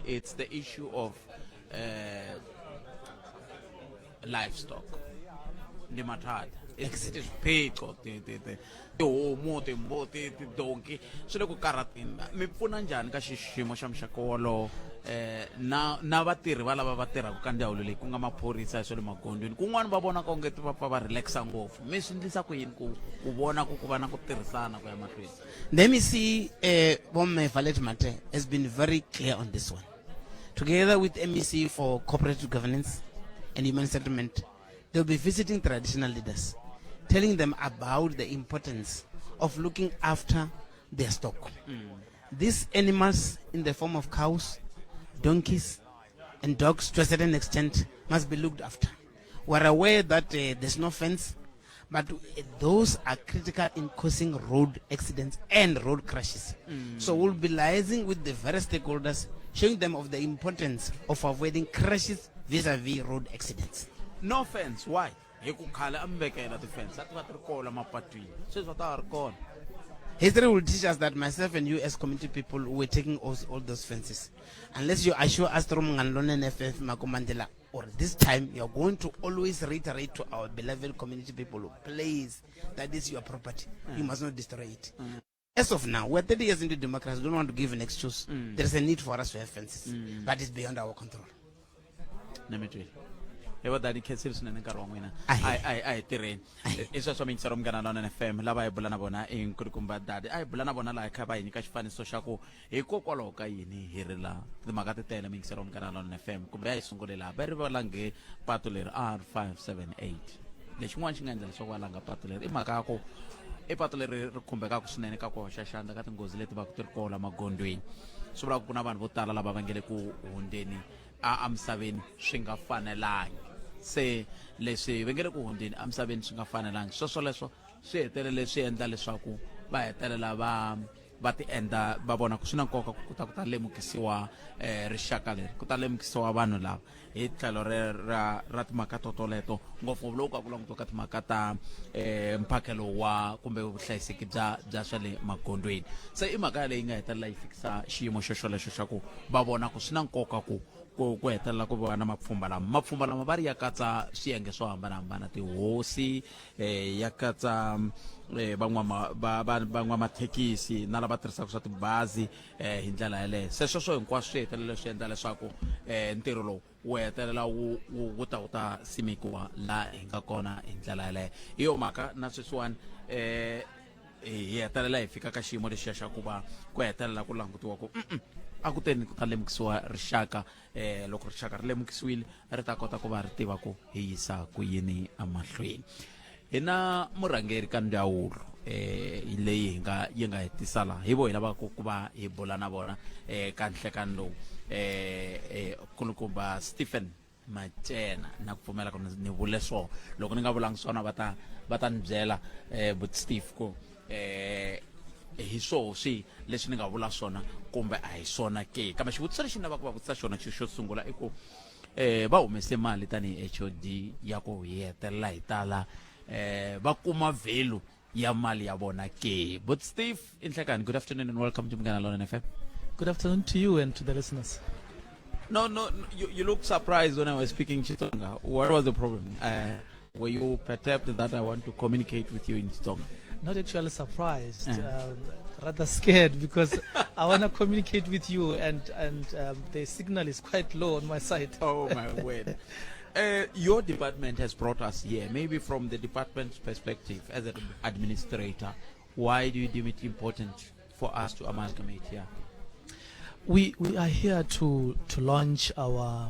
It's the issue of livestock. Ndi mathata. It's swiphiqo ti ti ti tihomu, timbuti, tidonki swi le ku karhateni. Mi pfuna njhani ka xiyimo xa muxaka wolowo na vatirhi va lava va tirhaka ka ndzawulo leyi ku nga maphorisa ya swa le magondzweni kun'wana va vonaka onge va pfa va relaxa ngopfu mi swi endlisa ku yini ku ku vona ku ku va na ku tirhisana ku ya mahlweni? The MEC, Bomme Valet Mate, has been very clear on this one. Together with MEC for Cooperative Governance and Human Settlement, they'll be visiting traditional leaders, telling them about the importance of looking after their stock. These animals, in the form of cows, donkeys, and dogs to a certain extent, must be looked after. We're aware that there's no fence, but those are critical in causing road accidents and road crashes. So we'll be liaising with the various stakeholders, showing them of the importance of avoiding crashes vis-a-vis road accidents. No fence, why? Hi ku khale a mi vekela ti-fence, a ti va ti ri kona mapatwini, sweswi va ta va ri kona. History will teach us that myself and you as community people were taking all those fences. Unless you assure us through Munghana Lonene FM Makomandela, or this time you are going to always reiterate to our beloved community people, please, that is your property. You must not destroy it. As of now, we're 30 years into democracy. We don't want to give an excuse. There is a need for us to have fences, but it's beyond our control. Na mi twile hi va dani khensile swinene nkarhi wa n'wina. Ahi. A hi tirheni. I sweswo miyingisero Munghana Lonene FM lava hi bula na vona i nkulukumba Dadi, a hi bula na vona laha kha va hi nyika xifaniso xa ku hikokwalaho ka yini hi ri laha. Timhaka ti tele, miyingisero Munghana Lonene FM, kumbe a hi sungule laha va ri va lange patu leri R578. Lexin'wana xi nga endla leswaku va langa patu leri i mhaka ya ku i patu leri ri khumbekaka swinene ka ku hoxa xandla ka tinghozi leti va ku ti ri kona magondzweni. Swi vula ku ku na vanhu vo tala lava va nge le ku hundzeni a emisaveni swi nga fanelangi. Se leswi va nge le ku hundzeni emisaveni swi nga fanelangi, sweswoleswo swi hetelele swi endla leswaku va hetelela va ti endla va vona ku swi na nkoka ku ta ku ta lemukisiwa rixaka leri, ku ta lemukisiwa vanhu lava hi tlhelo ra timhaka totoleto, ngopfungopfu loko ka ku langutiwa ka timhaka ta mphakelo wa kumbe vuhlayiseki bya swa le magondzweni. Se i mhaka leyi nga hetelela yi fikisa xiyimo xo xolexo xa ku va vona ku swi na nkoka ku hetelela ku va na mapfhumba lama. Mapfhumba lama va ri ya katsa swiyenge swo hambanahambana, tihosi, ya katsa van'wamathekisi na lava tirhisaka swa tibazi hi ndlela yaleyo. Se sweswo hinkwaswo swi hetelela swi endla leswaku ntirho lowu wu hetelela wu ta simekiwa laha hi nga kona hi ndlela yaleyo. Hi yo mhaka na sweswiwani hi hetelela hi fika ka xiyimo lexiya xa ku va ku hetelela ku langutiwa ku a ku teni ku ta lemukisiwa rixaka. Loko rixaka ri lemukisiwile, ri ta kota ku va ri tiva ku hi yisa ku yini emahlweni. Hi na murhangeri ka ndzawulo leyi hi nga yi nga hetisa laha, hi vo hi lavaka ku va hi bula na vona ka nhlekani lowu, kulukumba Stephen Macena. Na ku pfumela ku ni vule swona, loko ni nga vulangi swona va ta ni byela, but Steve, ku hi swoho swi leswi ni nga vula swona kumbe a hi swona ke. Kambe xivutiso lexi ni lavaka ku va vutisa xona xo sungula i ku va humese mali tanihi HOD ya ku hi hetelela hi tala va kuma value ya mali ya vona ke? But Steve inhlekani, good afternoon and welcome to Munghana Lonene FM. Good afternoon to you and to the listeners. No, you look surprised when I was speaking Xitsonga. What was the problem? Were you perturbed that I want to communicate with you in Xitsonga? Not actually surprised, rather scared because I want to communicate with you and the signal is quite low on my side. Oh my word. Your department has brought us here. Maybe from the department's perspective as an administrator, why do you deem it important for us to amalgamate here? We are here to launch our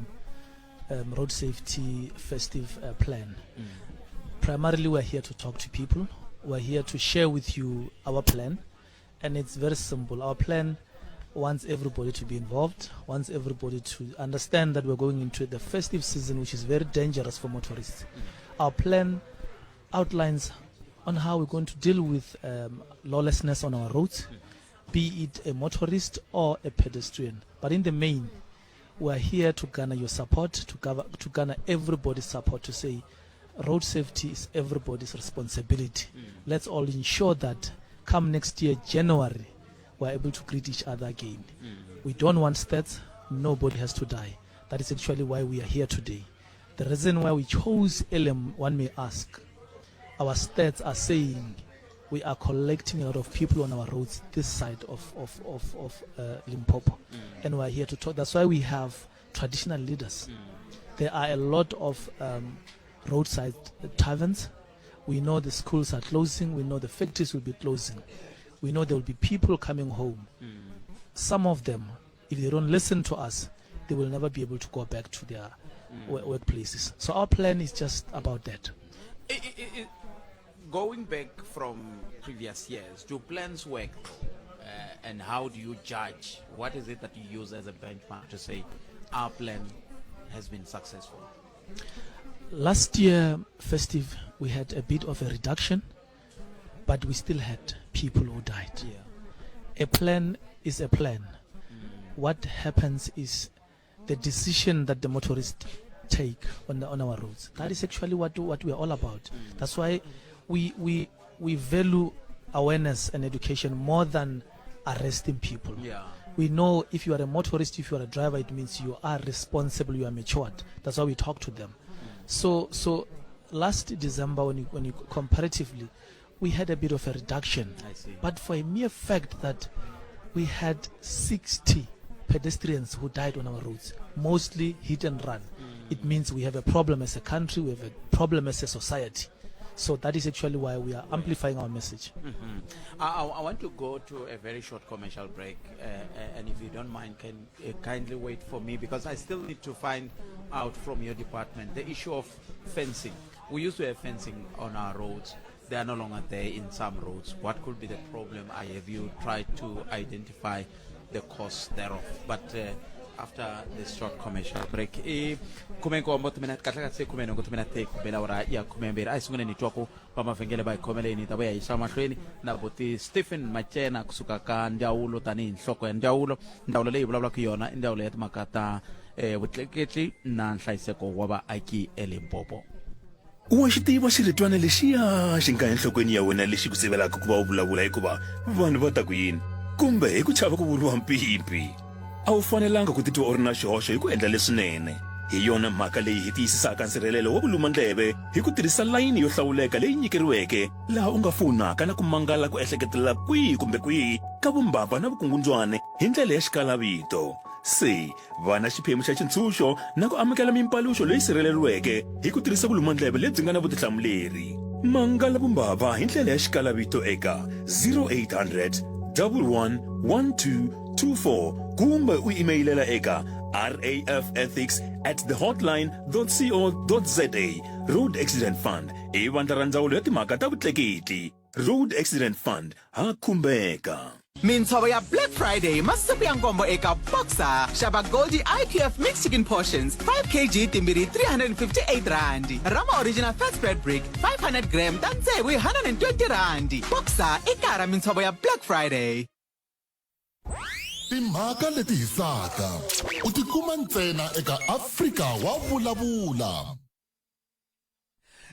road safety festive plan. Primarily, we're here to talk to people. We're here to share with you our plan, and it's very simple. Our plan wants everybody to be involved, wants everybody to understand that we're going into the festive season, which is very dangerous for motorists. Our plan outlines on how we're going to deal with lawlessness on our roads, be it a motorist or a pedestrian. But in the main, we are here to garner your support, to garner everybody's support to say road safety is everybody's responsibility. Let's all ensure that come next year, January, we're able to greet each other again. We don't want stats. Nobody has to die. That is actually why we are here today. The reason why we chose Elim, one may ask, our stats are saying we are collecting a lot of people on our roads this side of, of, of, of Limpopo. Mm. And we are here to talk. That's why we have traditional leaders. Mm. There are a lot of roadside taverns. We know the schools are closing. We know the factories will be closing. We know there will be people coming home. Mm. Some of them, if they don't listen to us, they will never be able to go back to their workplaces. So our plan is just about that. I, going back from previous years, do plans work? And how do you judge? What is it that you use as a benchmark to say our plan has been successful? Last year, festive, we had a bit of a reduction, but we still had people who died. Yeah. A plan is a plan. Mm. What happens is the decision that the motorists take on, the, on our roads. That is actually what, what we are all about. Mm. That's why we, we, we value awareness and education more than arresting people. Yeah. We know if you are a motorist, if you are a driver, it means you are responsible, you are matured. That's why we talk to them. Mm. So, so last December, when you, when you comparatively, we had a bit of a reduction. I see. But for a mere fact that we had 60 pedestrians who died on our roads, mostly hit and run. Mm. It means we have a problem as a country, we have a problem as a society. So that is actually why we are amplifying our message. Mm-hmm. I, I, want to go to a very short commercial break, and if you don't mind, can kindly wait for me because I still need to find out from your department the issue of fencing. We used to have fencing on our roads. They are no longer there in some roads. What could be the problem? I have you tried to identify the cause thereof? But after this short commercial break i khumenkombo timinete kahle kahle se khumenhungu timinete ku bela awara ya khumembirhi a hi sunguleni hi twa ku va mavhengele va hi khomeleni hi ta vuya hi yisa mahlweni na buti stephen machena kusuka ka ndzawulo tanihi nhloko ya ndzawulo ndzawulo leyi vulavulaka yona i ndzawulo ya timhaka ta eh, vutleketli na nhlayiseko wa vaaki elimpopo Wa xi tiva xiritwana lexiya xi nga enhlokweni ya wena lexi ku sivelaka ku va u vulavula hikuva vanhu va ta ku yini kumbe hi ku chava ku vuriwa mpimpi? A wu fanelanga ku titwa u ri na xihoxo hi ku endla leswinene. Hi yona mhaka leyi hi tiyisisaka nsirhelelo wa vulumandleve hi ku tirhisa layini yo hlawuleka leyi nyikeriweke laha u nga fonaka na ku mangala ku ehleketelela kwihi kumbe kwihi ka vumbabva na vukungundzwana hi ndlela ya xikalavito. Se Va na xiphemu xa xintshunxo na ku amukela mimpaluxo leyi sirheleriweke hi ku tirhisa vulumandleve lebyi nga na vutihlamuleri. Mangala vumbabva hi ndlela ya xikalavito eka 0800 11 12 24 kumbe u imeyilela eka rafethics at thehotline co za. Road Accident Fund i vandla ra ndzawulo ya timhaka ta vutleketli. Road Accident Fund ha khumbeka. Mintshovo ya Black Friday masiku ya nkombo eka Boxer. Xava Goldie IQF Mixed Chicken Portions 5 kg timbirhi R358. Rama Original Fat Spread Brick 500 gram ta tsevu hi R120. Boxer i kaya ra mintshovo ya Black Friday. Timhaka leti hisaka u ti kuma ntsena eka Afrika wa Vulavula.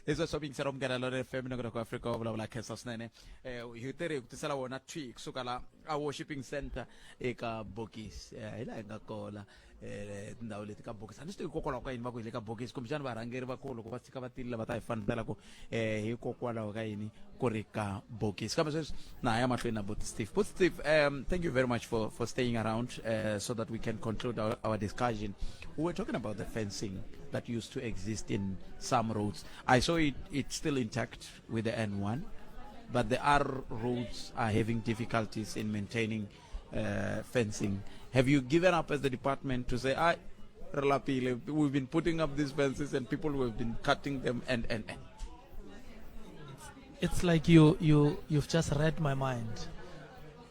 Hi sweswo yingisela munghana lona fm nongonoko wa afrika wa vulavula khensa swinene um hi tirhi hi ku tisela wona thwi kusuka la a worshiping center eka bokisi eh, hi laha hi nga kona um tindhawu leti ka bokisi a ni swi tivi hikokwalaho ka yini va ku hi le ka bokisi kumbexana varhangeri va kulu loko va tshika va tilile va ta hi fanela ku um hikokwalaho ka yini ku ri ka bokisi kambe sweswi na ha ya mahlweni na buti steve buti steve um, thank you very much for, for staying around so that we can conclude our, our discussion we were talking about the fencing that used to exist in some roads. I saw it, it's still intact with the N1, but the R roads are having difficulties in maintaining fencing. Have you given up as the department to say, I, Relapile, we've been putting up these fences and people who have been cutting them and, and, and. It's like you, you, you've just read my mind.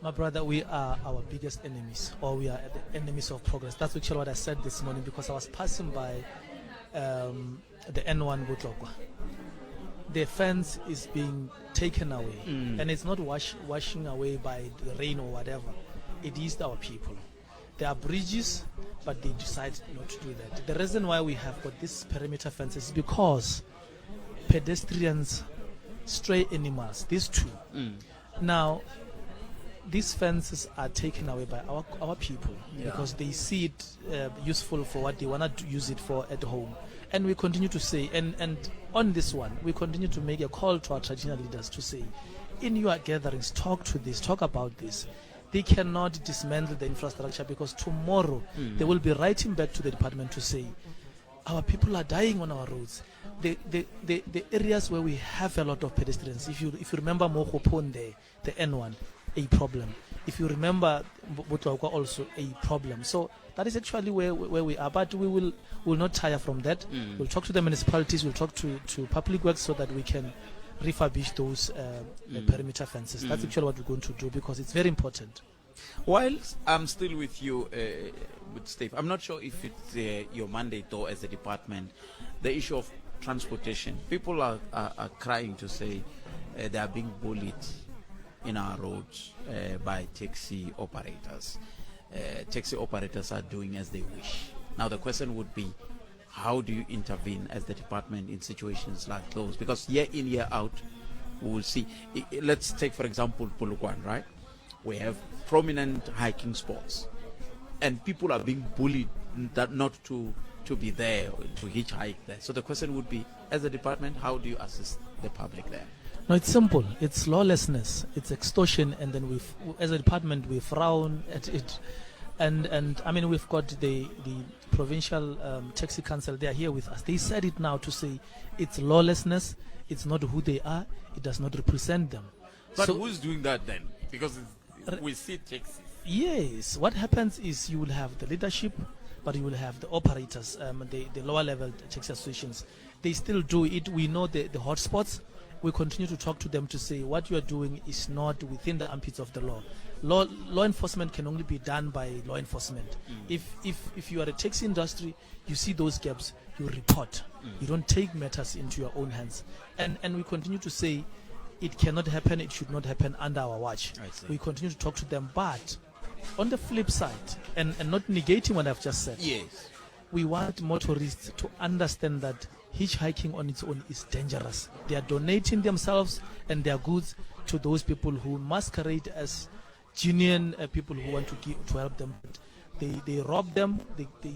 My brother, we are our biggest enemies, or we are the enemies of progress. That's actually what I said this morning because I was passing by the N1 Botlokwa. The fence is being taken away, and it's not washing away by the rain or whatever. It is our people. There are bridges, but they decide not to do that. The reason why we have got this perimeter fence is because pedestrians, stray animals, these two. Now, These fences are taken away by our, our people yeah. because they see it uh, useful for what they want to use it for at home. And we continue to say, and, and on this one, we continue to make a call to our traditional leaders to say, in your gatherings, talk to this, talk about this. They cannot dismantle the infrastructure because tomorrow mm. they will be writing back to the department to say, our people are dying on our roads. The, the, the, the areas where we have a lot of pedestrians, if you, if you remember Mokopon there, the N1, a problem. If you remember Botlokwa also a problem. So that is actually where, where we are. But we will, will not tire from that. Mm. We'll talk to the municipalities, we'll talk to, to public works so that we can refurbish those uh, mm. perimeter fences. Mm. That's actually what we're going to do because it's very important. While I'm still with you, uh, with Steve, I'm not sure if it's uh, your mandate though as a department, the issue of transportation. People are, are, are crying to say uh, they are being bullied in our roads uh, by taxi operators. Uh, taxi operators are doing as they wish. Now the question would be, how do you intervene as the department in situations like those? Because year in, year out, we will see. Let's take, for example, Polokwane, right? We have prominent hiking spots, and people are being bullied that not to to be there, to hitchhike there. So the question would be, as a department, how do you assist the public there? No, it's simple. It's lawlessness. It's extortion, and then we, as a department, we frown at it. And and I mean, we've got the the provincial um, taxi council. They are here with us. They said it now to say it's lawlessness. It's not who they are. It does not represent them. But so, who's doing that then? Because we see taxis. Yes. What happens is you will have the leadership, but you will have the operators, um, the, the lower level taxi associations. They still do it. We know the, the hotspots. We continue to talk to them to say what you are doing is not within the armpits of the law. Law, law enforcement can only be done by law enforcement. Mm. If, if, if you are a taxi industry, you see those gaps, you report. Mm. You don't take matters into your own hands. And, and we continue to say it cannot happen, it should not happen under our watch. We continue to talk to them, but on the flip side, and, and not negating what I've just said, yes. we want motorists to understand that hitchhiking on its own is dangerous. They are donating themselves and their goods to those people who masquerade as genuine uh, people who want to give, to help them. They, they rob them, they, they,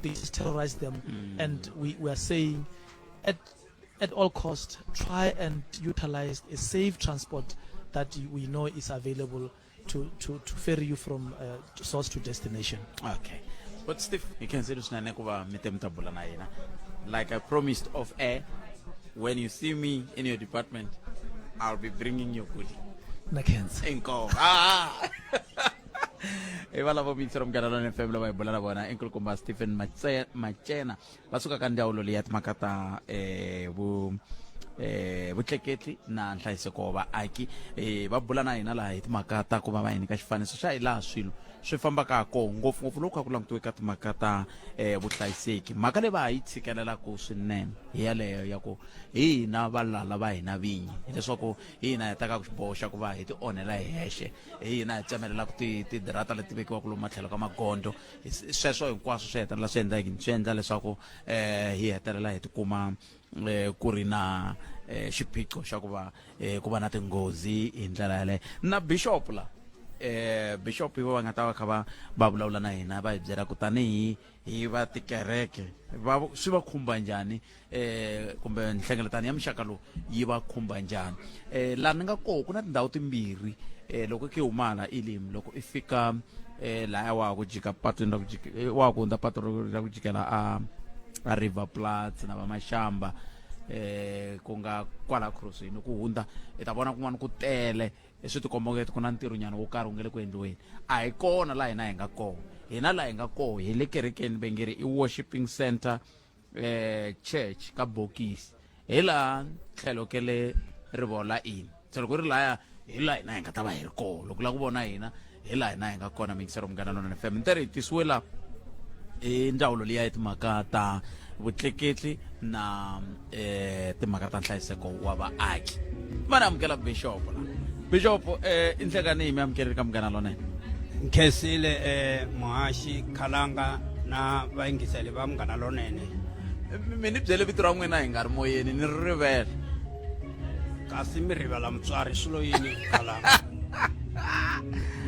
they just terrorize them. Mm. And we, we are saying at, at all cost, try and utilize a safe transport that we know is available to, to, to ferry you from uh, source to destination. Okay. But Steve, you can say swinene ku va mi te mi ta bula na yena. Like I promised off air, when you see me in your department, I'll be bringing you goodie. Na khensa. Inkomu. Ah! hi valavo mintshiro munghana lona fm lava hi bula na vona i nkulukumba stephen machena va suka ka ndzawulo leyi ya timhaka ta um vu eh vutleketli na nhlayiseko wa vaaki eh va bula na hina laha hi timhaka ta ku va va hi nyika xifaniso xa hi laha swilo swi fambaka ha kona ngopfungopfu loko kha ku langutiwe ka timhaka ta eh vuhlayiseki mhaka leyi va ha yi tshikelelaka swinene hi yaleyo ya ku hi hina valala va hina vinyi hileswaku hi hina hi tekaka xiboho xa ku va hi ti onhela hi hexe hi hina hi tsemelelaka tidirata leti vekiwaka lomu matlhelo ka magondzo sweswo hinkwaswo swi hetelela swi endla yini swi endla leswaku um hi hetelela hi tikuma um ku ri na um xiphiqo xa ku va um ku va na tinghozi hi ndlela yaleyo na bishop la eh bishop hi va nga ta va kha va va vulavula na hina va hi byela ku tanihi hi va tikereke va swi va khumba njhani eh kumbe nhlengeletano ya muxaka lowu yi va khumba njhani eh laha ni nga koho ku na tindhawu timbirhi eh loko ke huma hala elim loko i fika eh laya wa ku jika patwini ra ku jika eh, wa ku hundza patu ra ku jikela a a river platz na va mashamba eh ku nga kwala crossini ku hundza i ta vona kun'wana ku tele swi tikomba onge ku na ntirhonyana wo karhi wu nga le ku endliweni a hi kona laha hina hi nga kona hina laha hi nga kona hi le kerekeni va nge ri i worshiping center eh church ka bokisi hi laha tlhelo ke le rivola ini se loko ri laya hi laha hina hi nga ta va hi ri kona loko la ku vona hina hi laha hina hi nga kona miyingisero munghana lona fm ni ri hi tisiwe la i ndzawulo liya ya timhaka ta vutleketli na eh timhaka ta nhlayiseko wa vaaki va ni amukela bishop la bishop eh i nhlekani hi mi amukeleli ka munghana lonene nkhensile eh muhaxi khalanga na vayingiseli va munghana lonene mi ni byele vito ra n'wina hi nga ri moyeni ni ri rivele kasi mi rivala mutswari swilo yini khalanga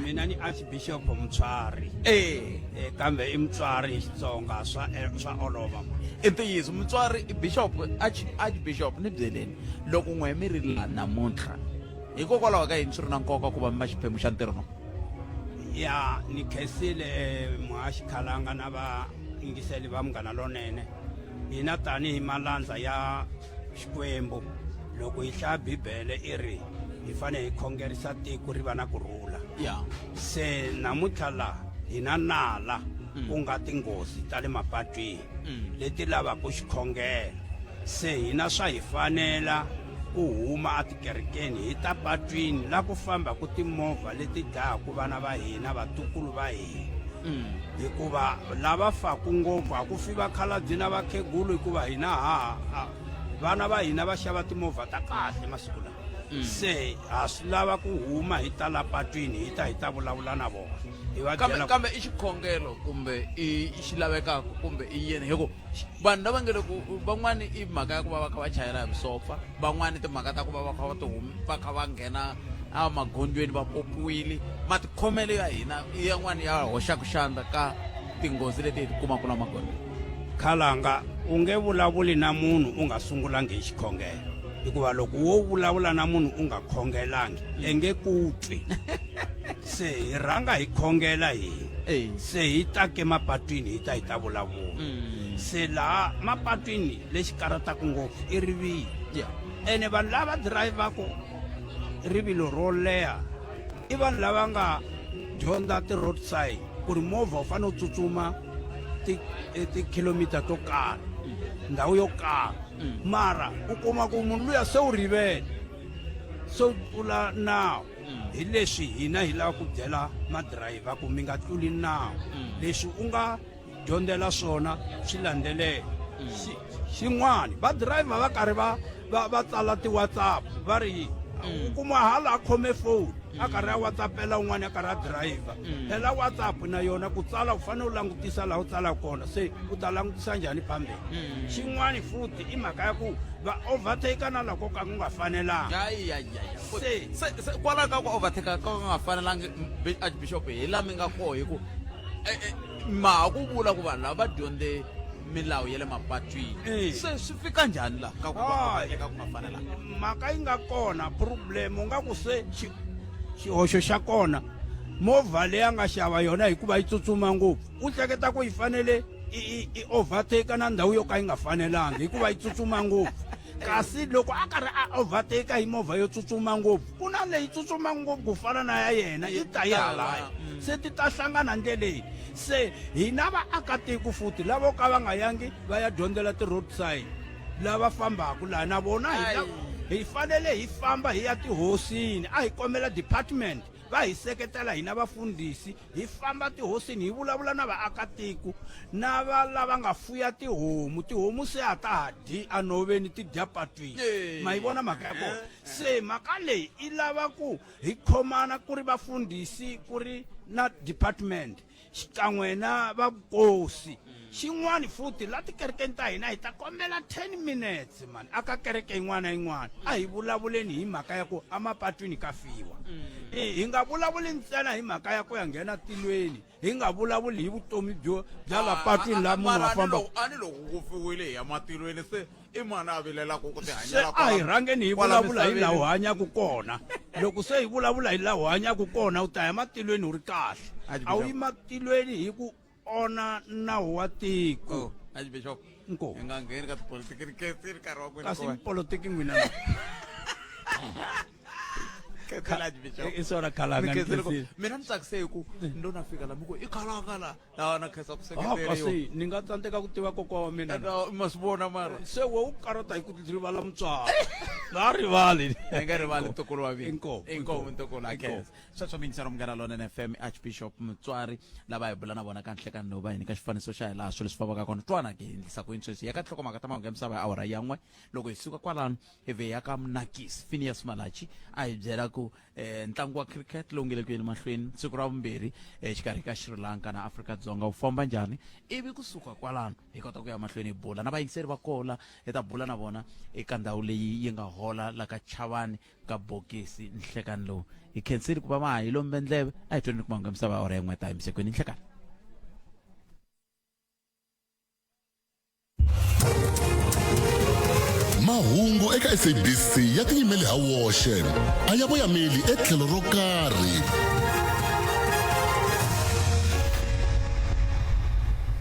Mina ni Archbishop Mutswari. Eh. Eh, kambe i mutswari hi Xitsonga swa eh, swa olova. I ntiyiso mutswari i bishop arch archbishop ni byeleni loko n'we mi ri la namuntlha hikokwalaho ka yini swi ri na nkoka ku va mi va xiphemu xa ntirho lowu? Ya ni khensile eh, muhaxi Khalanga na vayingiseli va Munghana Lonene. Hina tanihi malandza ya Xikwembu loko hi hlaya Bibele i ri hi fanele hi khongerisa tiko ri va na ku rhula. Ya. Se namuntlha la hi na nala ku nga tinghozi ta le mapatwini leti lavaka xikhongelo. Se hina swa hi fanela ku huma etikerekeni hi ta patwini la ku fambaka timovha leti dlayaka vana va hina, vatukulu va hina. Hikuva lava faku ngopfu a ku fi vakhalabye na vakhegulu hikuva hina ha ha vana va hina va xava timovha ta kahle masiku lawa. Se ha swi lava ku huma hi ta la patwini hi ta hi ta vulavula na vona hi va Kambe byela kambe i xikhongelo kumbe i xi lavekaka kumbe i yini hi ku vanhu lava nge le ku van'wani i mhaka ya ku va va kha va chayela hi vusopfa van'wani timhaka ta ku va va kha va tihum va kha va nghena emagondzweni va popiwile matikhomelo ya hina i yan'wani ya hoxaka xandla ka tinghozi leti hi ti kumaka la magondzweni. Khalanga u nge vulavuli na munhu u nga sungulangi hi xikhongelo hikuva loko wo vulavula na munhu u nga khongelangi e nge ku twi. Se hi rhanga hi khongela hina se hi ta ke mapatwini hi ta hi ta vulavula. Se laha mapatwini lexi karhataka ngopfu i rivilo. Ene vanhu lava dirayivhaka rivilo ro leha i vanhu lava nga dyondza ti-road sign ku ri movha wu fanele wu tsutsuma tikhilomitara to karhi ndhawu yo karhi mara u kuma ku munhu luya se u rivele se u tlula nawu. Hi leswi hina hi lava ku byela madirayivha ku mi nga tluli nawu, leswi u nga dyondzela swona swi landzelela. Xin'wana va dirayivha va karhi va va va tsala ti-WhatsApp va ri u kuma hala a khome foni a karhi a WhatsAppela un'wana a karhi a dirayivha. Phela WhatsApp na yona ku tsala u fanele u langutisa laha u tsalaka kona se u ta langutisa njhani phambili. Xin'wana futhi i mhaka ya ku va overtake na loko ka ku nga fanelanga. Se se se kwalaho ka ku overtake ka ku nga fanelangi archbishop hi laha mi nga koho hi ku ma ha ku vula ku vanhu lava va dyondze milawu ya le mapatwini se swi fika njhani laha ka ku va ku nga fanelanga? Mhaka yi nga kona problem u nga ku se xihoxo xa kona movha leyi a nga xava yona hikuva yi tsutsuma ngopfu u hleketa ku yi fanele i overtake na ndhawu yo ka yi nga fanelangi hikuva yi tsutsuma ngopfu. Kasi loko a karhi a overtake hi movha yo tsutsuma ngopfu ku na leyi tsutsuma ngopfu ku fana na ya yena yi ta yi halaya se ti ta hlangana ndleleni. Se hina vaakatiko futhi lavo ka va nga yangi va ya dyondzela ti-road sign lava fambaka laha na vona hi fanele hi famba hi ya tihosini a hi kombela department va hi seketela hina vafundhisi hi famba tihosini hi vulavula na vaakatiko na va lava nga fuya tihomu. Tihomu se a ta ha dyi enhoveni ti dya patwini. Ma yi vona mhaka ya kona? Se mhaka leyi i lava ku hi khomana ku ri vafundhisi ku ri na department xikan'we na va vukosi. Xin'wana futhi la tikerekeni ta hina hi ta kombela 10 minutes mani aka kereke yin'wana na yin'wana a hi vulavuleni hi mhaka ya ku emapatwini ka fiwa. Hi nga vulavuli ntsena hi mhaka ya ku ya nghena tilweni, hi nga vulavuli hi vutomi byo bya la patwini la munhu a famba. A ni loko ku fiwile hi ya matilweni se i mani a vilelaka ku Se tihanyela a hi rhangeni hi vulavula hi laha u hanyaka kona. Loko se hi vulavula hi laha u hanyaka kona u ta ya matilweni u ri kahle. A wu yi matilweni hi ku onha nawu wa tiko. Oh, Archbishop. Nko. Hi nga ngheni ka tipolitiki ni khensile nkarhi wa n'wina Kasi ku va- politiki n'wina. Khensile Archbishop. I swona Khalanga, Ni khensile ku- ni khensile. Mina ni tsakise hi ku ndo na fika la mi ku i Khalanga la. Lawa na khensa ku Ah, seketeriwa. kasi ni nga tsandzeka ku tiva kokwa wa mina. Eka, ma swi vona mara. Se we u karata hi ku rivala mutswari. Na rivali. Ni nga rivali ntukulu wa mina. Inkomu. Inkomu ntukulu a Inkomu. khensa. Sweswo mi yingisela Munghana Lonene FM Archbishop Mutswari lava hi bula na vona ka nhlekani lowu va hi nyika xifaniso xa hi laha swilo swi fambaka kona. Twana ke hi endlisa ku yini sweswi hi ya ka tinhlokomhaka ta mahungu ya misava ya awara ya n'we. Loko hi suka kwalano hi vhe ya ka Mnakisi Phineas Malatji a hi byela ku ku eh, ntlangu wa cricket lowu nge le ku yeni mahlweni siku ra vumbirhi exikarhi ka Sri Lanka na Afrika-Dzonga wu famba njhani ivi kusuka kwalano hi kota ku ya mahlweni hi bula na vayingiseri va kola hi ta bula na vona eka ndhawu leyi yi nga hola la ka Chavani ka bokisi nhlekani lowu hi khensile ku va ma ha hi lombe ndleve a hi tweni ku mahungu ya misava ya awara yin'we ta himisekweni nhlekani. Mahungu eka SABC ya tiyimele ha woxe a ya voyameli etlhelo ro karhi.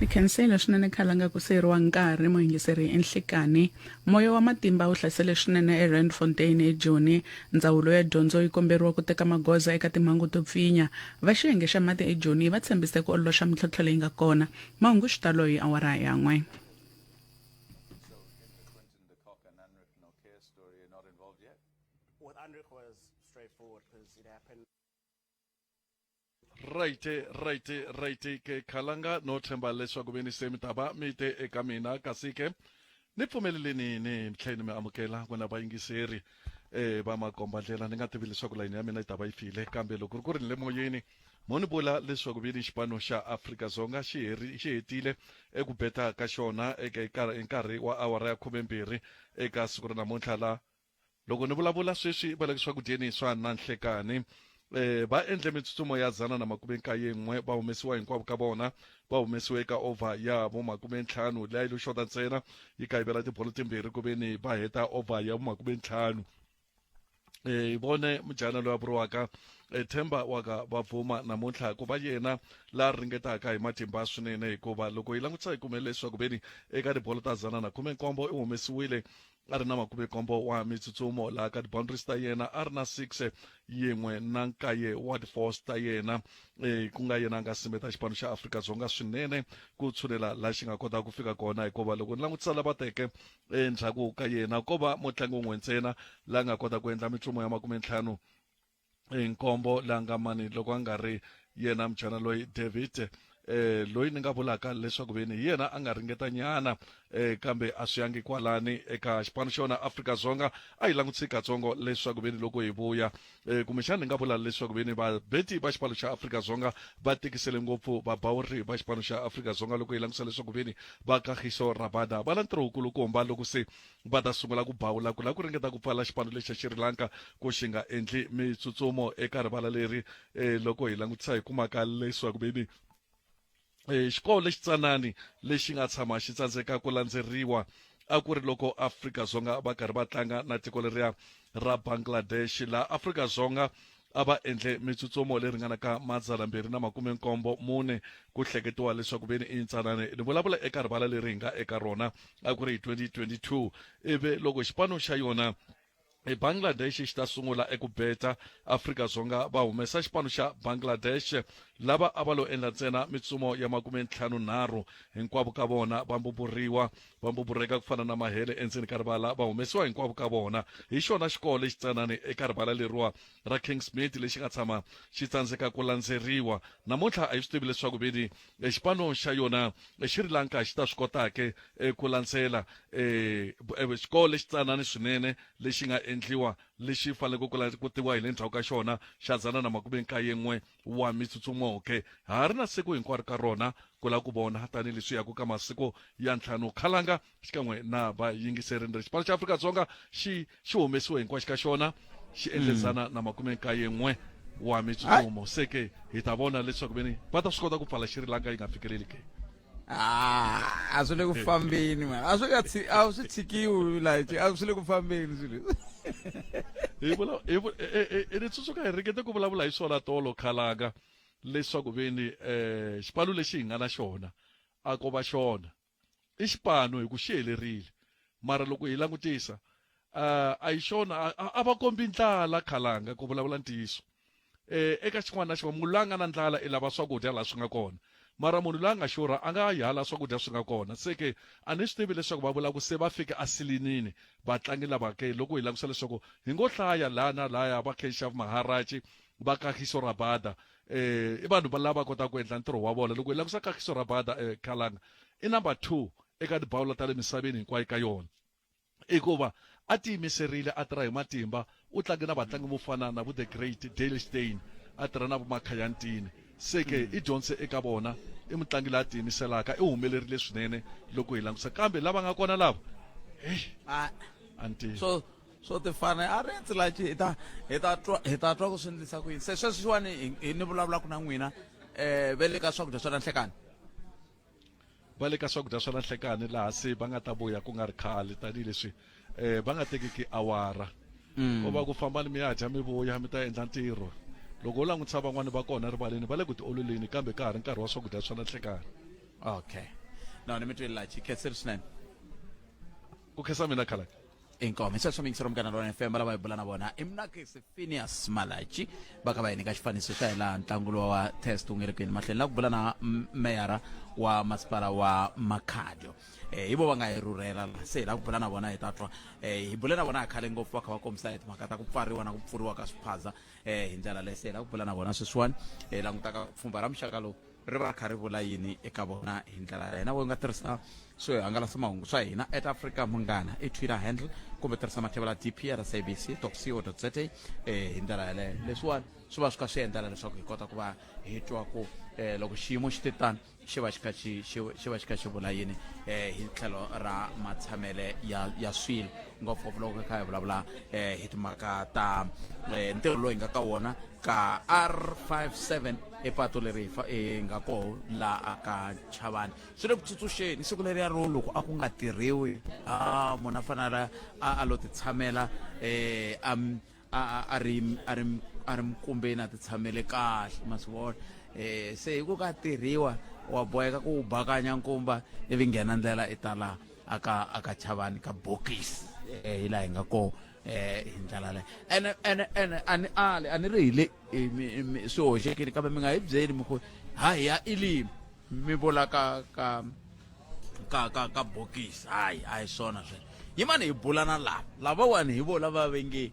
Ni khensile swinene khalanga ku siyeriwa nkarhi muyingiseri enhlikani. Moya wa matimba wu hlasele swinene eRandfontein eJoni. Ndzawulo ya dyondzo yi komberiwa ku teka magoza eka timhangu to pfinya. Va xiyenge xa mati eJoni va tshembise ku ololoxa mintlhontlho leyi nga kona. Mahungu xitalo hi awara ya n'we. Right right right ke khalanga no tshemba leswaku ve ni se mi ta va mi te eka mina kasi ke ni pfumeleleni ni tlhela ni mi amukela n'wina vayingiseri eh va makomba ndlela ni nga tivi leswaku layini ya mina yi ta va yi file kambe loko ri ku ri ni le moyeni mo ni vula leswaku vi ni xipano xa Afrika-Dzonga xi heri xi hetile eku beta ka xona eka hi nkarhi wa awara ya khumembirhi eka siku ra namuntlha la Loko ni vulavula sweswi va le swakudyeni swa nanhlekani. Eh, va endle mitsutsumo ya 191 va humesiwa hinkwavo ka vona. Va humesiwe eka over ya vo makumentlhanu leyi a yi lo xota ntsena yi kayivela tibolo timbirhi ku ve ni va heta over ya vo makumentlhanu. Eh, hi vone mujana loyi a vuriwaka eh, Themba wa ka Bavuma namuntlha ku va yena la ringetaka hi matimba swinene hikuva loko hi langutisa hi kume leswaku veni eka tibolo ta 117 u humesiwile a ri na makumenkombo wa mitsutsumo laha ka ti-boundaries ta yena a ri na 6 yin'we na nkaye wa ti-fours ta yena e, ku nga yena a nga simeta xipano xa Afrika-Dzonga swinene ku tshunela laha xi nga kota ku fika kona hikuva loko ni langutisa lava teke endzhaku ka yena ko va mutlangi wun'we ntsena la nga kota ku endla mitsumo ya makumentlhanu nkombo la nga mani loko a nga ri yena mchana loyi David eh loyi ni nga vulaka leswaku veni hi yena a nga ringeta nyana eh kambe a swi yangi kwalani eka xipano xona Afrika Dzonga a yi langutisi katsongo leswaku veni loko hi vuya eh kumbexana ni nga vula leswaku veni vabeti va xipano xa Afrika Dzonga va tikisele ngopfu vabawuri va xipano xa Afrika Dzonga loko hi langutisa leswaku veni va Kagiso Rabada va na ntirho wukulukumba loko se va ta sungula ku bawula ku lava ku ringeta ku pfala xipano lexi xa Sri Lanka ku xi nga endli mitsutsumo eka rivala leri eh, loko hi langutisa hi kumaka leswaku veni eh, xikolo lexitsanani lexi nga tshama xi tsandzeka ku landzeriwa a ku ri loko Afrika-Dzonga va karhi va tlanga na tiko leriya ra Bangladesh laha Afrika-Dzonga a va endle mitsutsumo leyi ringanaka madzanambirhi na makumenkombo mune ku hleketiwa leswaku veni i ntsanani ni vulavula eka rivala leri hi nga eka rona a ku ri hi 2022 ivi loko xipano xa yona eBangladesh xi ta sungula eku beta Afrika-Dzonga va humesa xipano xa Bangladesh lava a va lo endla ntsena mitsumo ya makumentlhanu-nharhu hinkwavo ka vona va mbuburiwa va mbubureka ku fana na mahele endzeni ka rivala va humesiwa hinkwavo ka vona hi xona xikolo lexitsanani eka rivala leriwa ra Kingsmead lexi nga tshama xi tsandzeka ku landzeriwa namuntlha a hi swi tivi leswaku veni eh, xipano xa yona eh, Sri Lanka xi ta swi kota ke eh, ku landzela xikolo lexitsanani swinene lexi nga endliwa lexi faneleke ku tiwa hi le ndzhaku ka xona xa 191 wa mitsutsumo-ke ha ri na siku hinkwaro ka rona ku lava ku vona tanihileswi yaku ka masiku ya ntlhanu khalanga xikan'we na vayingiseri ni ri xipano xa Afrika-Dzonga xi xi humesiwe hinkwaxo ka xona xi endle dzana na makume nkaye n'we wa mitsutsumo se ke hi ta vona leswaku veni va ta swi kota ku pfala Sri Lanka yi nga fikeleli ke. Ah, a swi le ku fambeni man a swi nga a swi tshikiwi like a swi le ku fambeni swilo hi vula hi e, e, e, ni tsundzuka hi ringete ku vulavula hi swona tolo khalanga leswaku veni um xipano lexi hi nga na xona a ko va xona i xipano hi ku xi helerile mara loko hi langutisa a hi xona a va kombi ndlala khalanga ku vulavula ntiyiso eh eka xin'wana na xin'wana munhu loyi a nga na ndlala i lava swakudya laha swi nga kona mara munhu loyi a nga xurha a nga yi hala swakudya swi nga kona se ke a ni swi tivi leswaku va vula ku se va fike asilinini vatlangi lava ke loko hi langutisa leswaku hi ngo hlaya laha na laya va Keshav Maharaj va Kagiso Rabada eh i vanhu va lava kotaka ku endla ntirho wa vona loko hi langutisa Kagiso Rabada eh Khalanga i number 2 eka tibawula ta le misaveni hinkwayo ka yona hikuva A tiyimiserile a tirha hi matimba. U tlange na vatlangi vo fana na vo The Great Dale Steyn, a tirha na vo Makhaya Ntini. Se ke i dyondze eka vona. I mutlangi la tiyimiselaka, i humelerile swinene loko hi langusa. Kambe lava nga kona lava, heyi, A a ni tivi. swo swo tifana a rindzi la hi ta hi ta twa hi ta twa ku swi endlisa ku yini se sweswiwani hi ni vulavulaka na n'wina um ve le ka swakudya swa na nhlekani Va le ka swakudya swa na nhlekani laha se va nga ta vuya ku nga ri khale tanihileswi um va nga tekiki awara ko va ku fambani mi ya dya mi vuya mi ta endla ntirho loko u langutisa van'wani va kona rivaleni va le ku tiololeni kambe ka ha ri nkarhi wa swakudya swa na nhlekani okay no ni mi twile lachi khensile swinene ku khensa mina khalaka Inkomo. Hi sweswo miyingiseri Munghana Lonene FM lava hi bula na vona i Mnakisi Phineas Malatji va kha va hi nyika xifaniso xa hi laha ntlangu lowa wa test wu nge le ku yeni mahlweni la ku bula na meyara wa masipala wa Makhado eh, hi vo va nga hi rhurhela la se hi la ku bula na vona hi ta twa eh, hi bule na vona ha khale ngopfu va kha va kombisa hi timhaka ta ku pfariwa na ku pfuriwa ka swiphaza eh, hi ndlela leyi se hi la ku bula na vona sweswiwani hi langutaka pfhumba ra muxaka lowu ri va kha ri vula yini eka vona hi ndlela ya hina. We nga tirhisa swihangalasa mahungu swa hina at Africa Munghana i Twitter handle kumbe tirhisa mathevela dp at sabc co za eh, hi ndlela yaleyo. Leswiwani swi va swi kha swi endlela leswaku hi kota ku va hi twa ku eh, loko xiyimo xi te tano xi va xi kha xi xi xi va xi kha xi vula yini eh, hi tlhelo ra matshamele ya ya swilo ngopfungopfu loko hi kha hi vulavula eh, hi timhaka ta eh, ntirho lowu hi nga ka wona ka R57 i patu leri hi nga koho laha ka Chavani swi le ku tsutsuxeni siku leriya ro loko a ku nga tirhiwi a munhu a fanele a lo titshamela um a a ri a ri a ri mikumbeni a titshamele kahle ma swi vona um se hi ku ka tirhiwa wa boheka ku wu bakanya nkumba ivi nghena ndlela i ta laha aka aka Chavani ka bokisi um hi laha hi nga koho eh hi ndlela leyo ene ene ene a ni ali a ni ri hi le swi hoxekile kambe mi nga hi byeli mi ku ha hi ya ilimi mi vula ka ka ka ka ka bokisi hayi a hi swona sweswo yimani hi bula na lava lavawani hi vo lava ve nge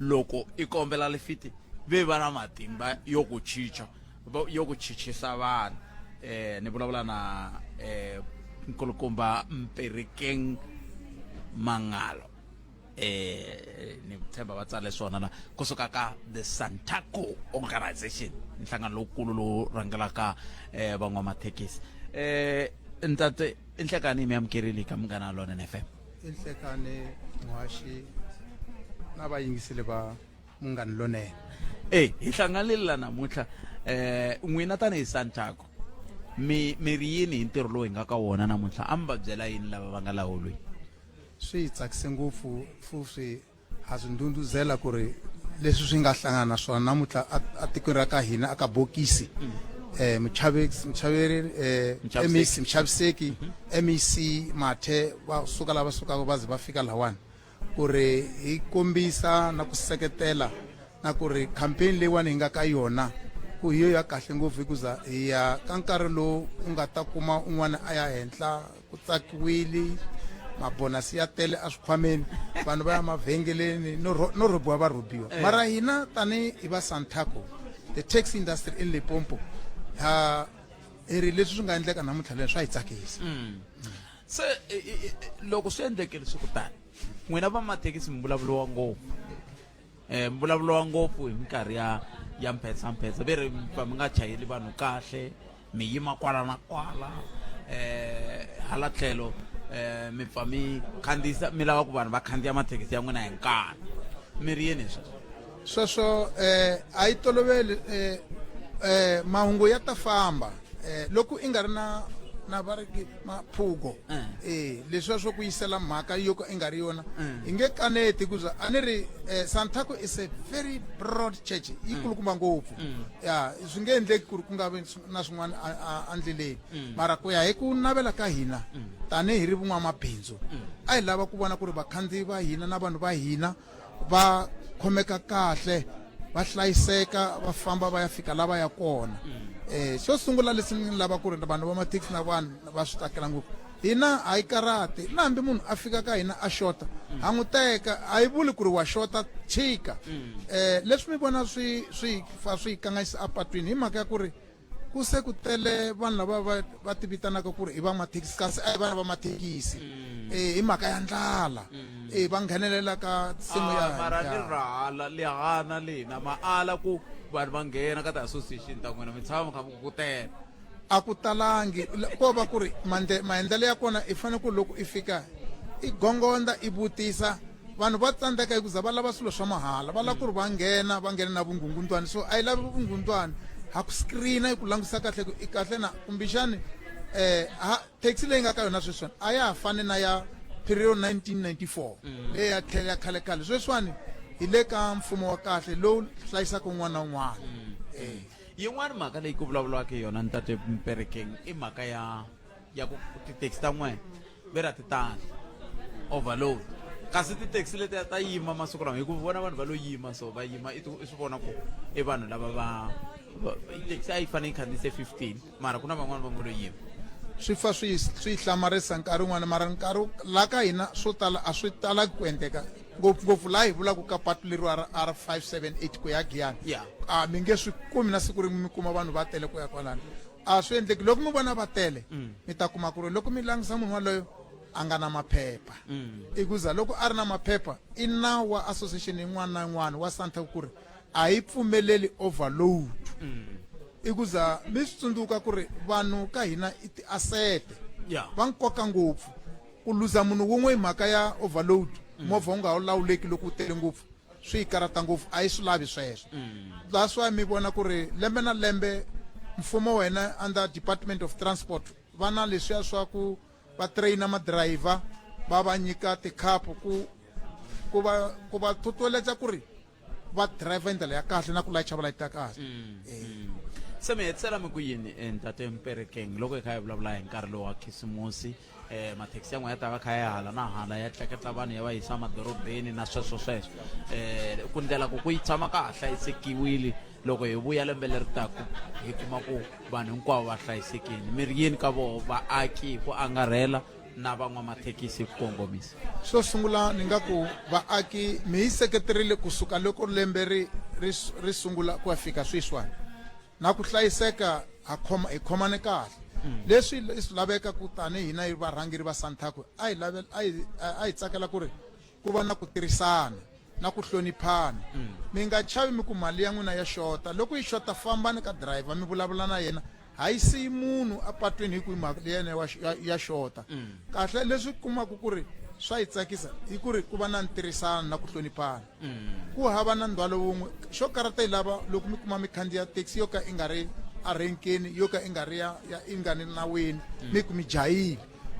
loko i kombela lifiti ve va na matimba yo ku chicha yo ku chichisa vanhu eh ni vulavula na eh nkulukumba Mperekeng Mangalo eh ni tshemba va tsale swona la kusuka ka the Santaco organization nhlangano lowukulu lowu rhangelaka eh van'wamathekisi eh ntate inhlekani mi amukerile ka Munghana Lonene FM inhlekani muhaxi na vayingiseli va Munghana Lonene eh hi hlanganile la namuntlha eh n'wina tanihi Santaco mi mi ri yini hi ntirho lowu hi nga ka wona namuntlha a mi va byela yini lava va nga la holweni Swi hi tsakise ngopfu fu swi ha swi ndhundhuzela ku ri leswi swi nga hlangana na swona namuntlha atikweni ra ka hina aka bokisi eh muchaveki muchaveri eh MEC muchaviseki MEC Mathe va suka lava sukaka va ze va fika lawani ku ri hi kombisa na ku seketela na ku ri campaign leyiwani hi nga ka yona ku hi yo ya kahle ngopfu hikuza hi ya ka nkarhi lowu u nga ta kuma un'wana a ya henhla ku tsakiwile mabonasi ya tele eswikhwameni vanhu va ya mavhengeleni no no rhobiwa va rhobiwa eh. mara hina tanihi va santaco the taxi industry in limpopo ha hi ri leswi swi nga endleka namuntlha leswi swa hi tsakisa mm. se loko swi endlekile swi kutani n'wina va mathekisi mi vulavuriwa ngopfu eh mbulavulo wa ngopfu hi minkarhi ya ya mphetsa-mphetsa ve ri mi pfa mi nga chayeli vanhu kahle mi yima kwala na kwala eh hala tlhelo eh mi pfa mi khandziyisa mi lava ku vanhu va khandziya mathekisi ya n'wina hi nkani mi ri yini hi sweswo sweswo eh a yi toloveli eh eh mahungu ya ta famba eh loko i nga ri na na va ri maphugo eh, eh leswiya swo ku yisela mhaka yo ka i nga ri yona eh. hi nge kaneti ku a ni ri eh, santaco is a very broad church yi mm. kulukumba ngopfu mm. ya swi nge endleki ku ri ku nga vi na swin'wana endleleni mm. mara ku ya hi ku navela ka hina tanihi ri vun'wamabindzu a hi lava ku vona ku ri vakhandziyi va hina na vanhu va hina va khomeka kahle va hlayiseka va famba va ya fika la va ya kona um xo sungula lexi ni lava ku ri vanhu va mathekisi na vanhu va swi tsakela ngopfu hina a yi karati na hambi munhu a fika ka hina a xota ha n'wi teka a yi vuli ku ri wa xota chika um leswi mi vona swi swi fa swi kanganyisa apatwini hi mhaka ya ku ri ku se ku tele vanhu lava va va ti vitanaka ku ri i va mathekisi kasi a hi vana va mathekisi mm. Eh, hi mhaka ya ndlala Eh, va nghenelela ka nsimu ya Ah, mara ya. ni rhala lihana lina ma ala ku vanhu va nghena ka ti-association ta n'wina mi tshama mi kha mi ku tele a ku talangi ko va ku ri maendlelo ya kona i fanele ku loko i fika i gongonda i vutisa vanhu va tsandzeka hi ku za va lava swilo swa mahala va lava ku ri va nghena va nghena na vungungundwani so a yi lavi vungungundwani ha ku screena yi ku langutisa kahle ku i kahle na kumbexani eh ha taxi leyi nga ka yona sweswiwani a ya ha fani na ya period 1994 leyi ya tlhela ya khale khale sweswiwani hi le ka mfumo wa kahle lowu hlayisaka un'wana na un'wana eh Yin'wana mhaka leyi ku vulavuriwaka hi yona ntate Mperekeng i mhaka ya ya ku tithekisi ta n'wena ve ra ti tala overload kasi tithekisi letiya ta yima masiku lawa hi ku vona vanhu va lo yima so va yima i i swi vona ku i vanhu lava va taxi a yi fanele yi khandziyise 15 mara ku na van'wana va ngo lo yima swi fa swi swi yi hlamarisa nkarhi wun'wana mara nkarhi la ka hina swo tala a swi talaki ku endleka ngopfungopfu laha hi vulaka ka patu leriwa ra R 578 ku ya Giyani Yeah. a mi nge swi kumi na siku rin'we mi kuma vanhu va tele ku ya kwalano a swi endleki loko mi vona va tele mi ta kuma ku ri loko mi langisa munhu waloyo a nga na maphepha i ku za loko a ri na maphepha i nawu wa association yin'wana na yin'wana wa Santaco ku ri a yi pfumeleli overload i ku za mi swi tsundzuka ku ri vanhu ka hina i tiasete Yeah. va nkoka ngopfu ku luza munhu wun'we hi mhaka ya overload movha wu nga ha lawuleki loko wu tele ngopfu swi yi karata ngopfu a yi swi lavi sweswo that's why mi vona ku ri lembe na lembe mfumo wa hina under department of transport va na leswiya swa ku va traina madirayivha va va nyika tikhapu ku ku va ku va totoletsa ku ri va driver hi ndlela ya kahle na ku layicha va layita kahle Se mi hetisela mi ku yini eh, ntate Mperekeng loko hi kha hi vulavula hi nkarhi lowu wa khisimusi eh mathekisi ya n'wina ya ta va kha ya hala na hala ya tleketla vanhu ya va yisa madorobeni na sweswo sweswo eh ku ndlela ku ku yi tshama ka ha hlayisekiwile loko hi vuya lembe leri taku hi kuma ku vanhu hinkwavo va hlayisekile mi ri yini ka voho vaaki hi ku angarhela na van'wamathekisi hi ku kongomisa? Xo sungula ni nga ku vaaki mi hi seketerile kusuka loko lembe ri ri ri sungula ku ya fika sweswiwani na ku hlayiseka ha khoma hi khomane kahle leswi i swi laveka ku tani hina hi varhangeri va Santaco a hi lave a hi a hi tsakela ku ri ku va na ku tirhisana na ku hloniphana mi nga chavi mi ku mali ya n'wina ya xota loko yi xota fambani ka driver mi vulavula na yena ha yi siyi munhu apatwini hi ku mali ya yena ya xota kahle leswi kumaka ku ri swa yi tsakisa i ku ri ku va na ntirhisano na ku hloniphana ku hava na ndzhwalo wun'we xo karata yi lava loko mi kuma mi khandziya taxi yo ka i nga ri a renkeni yo ka i nga ri ya ya i nga ni nawini mi ku mi jahile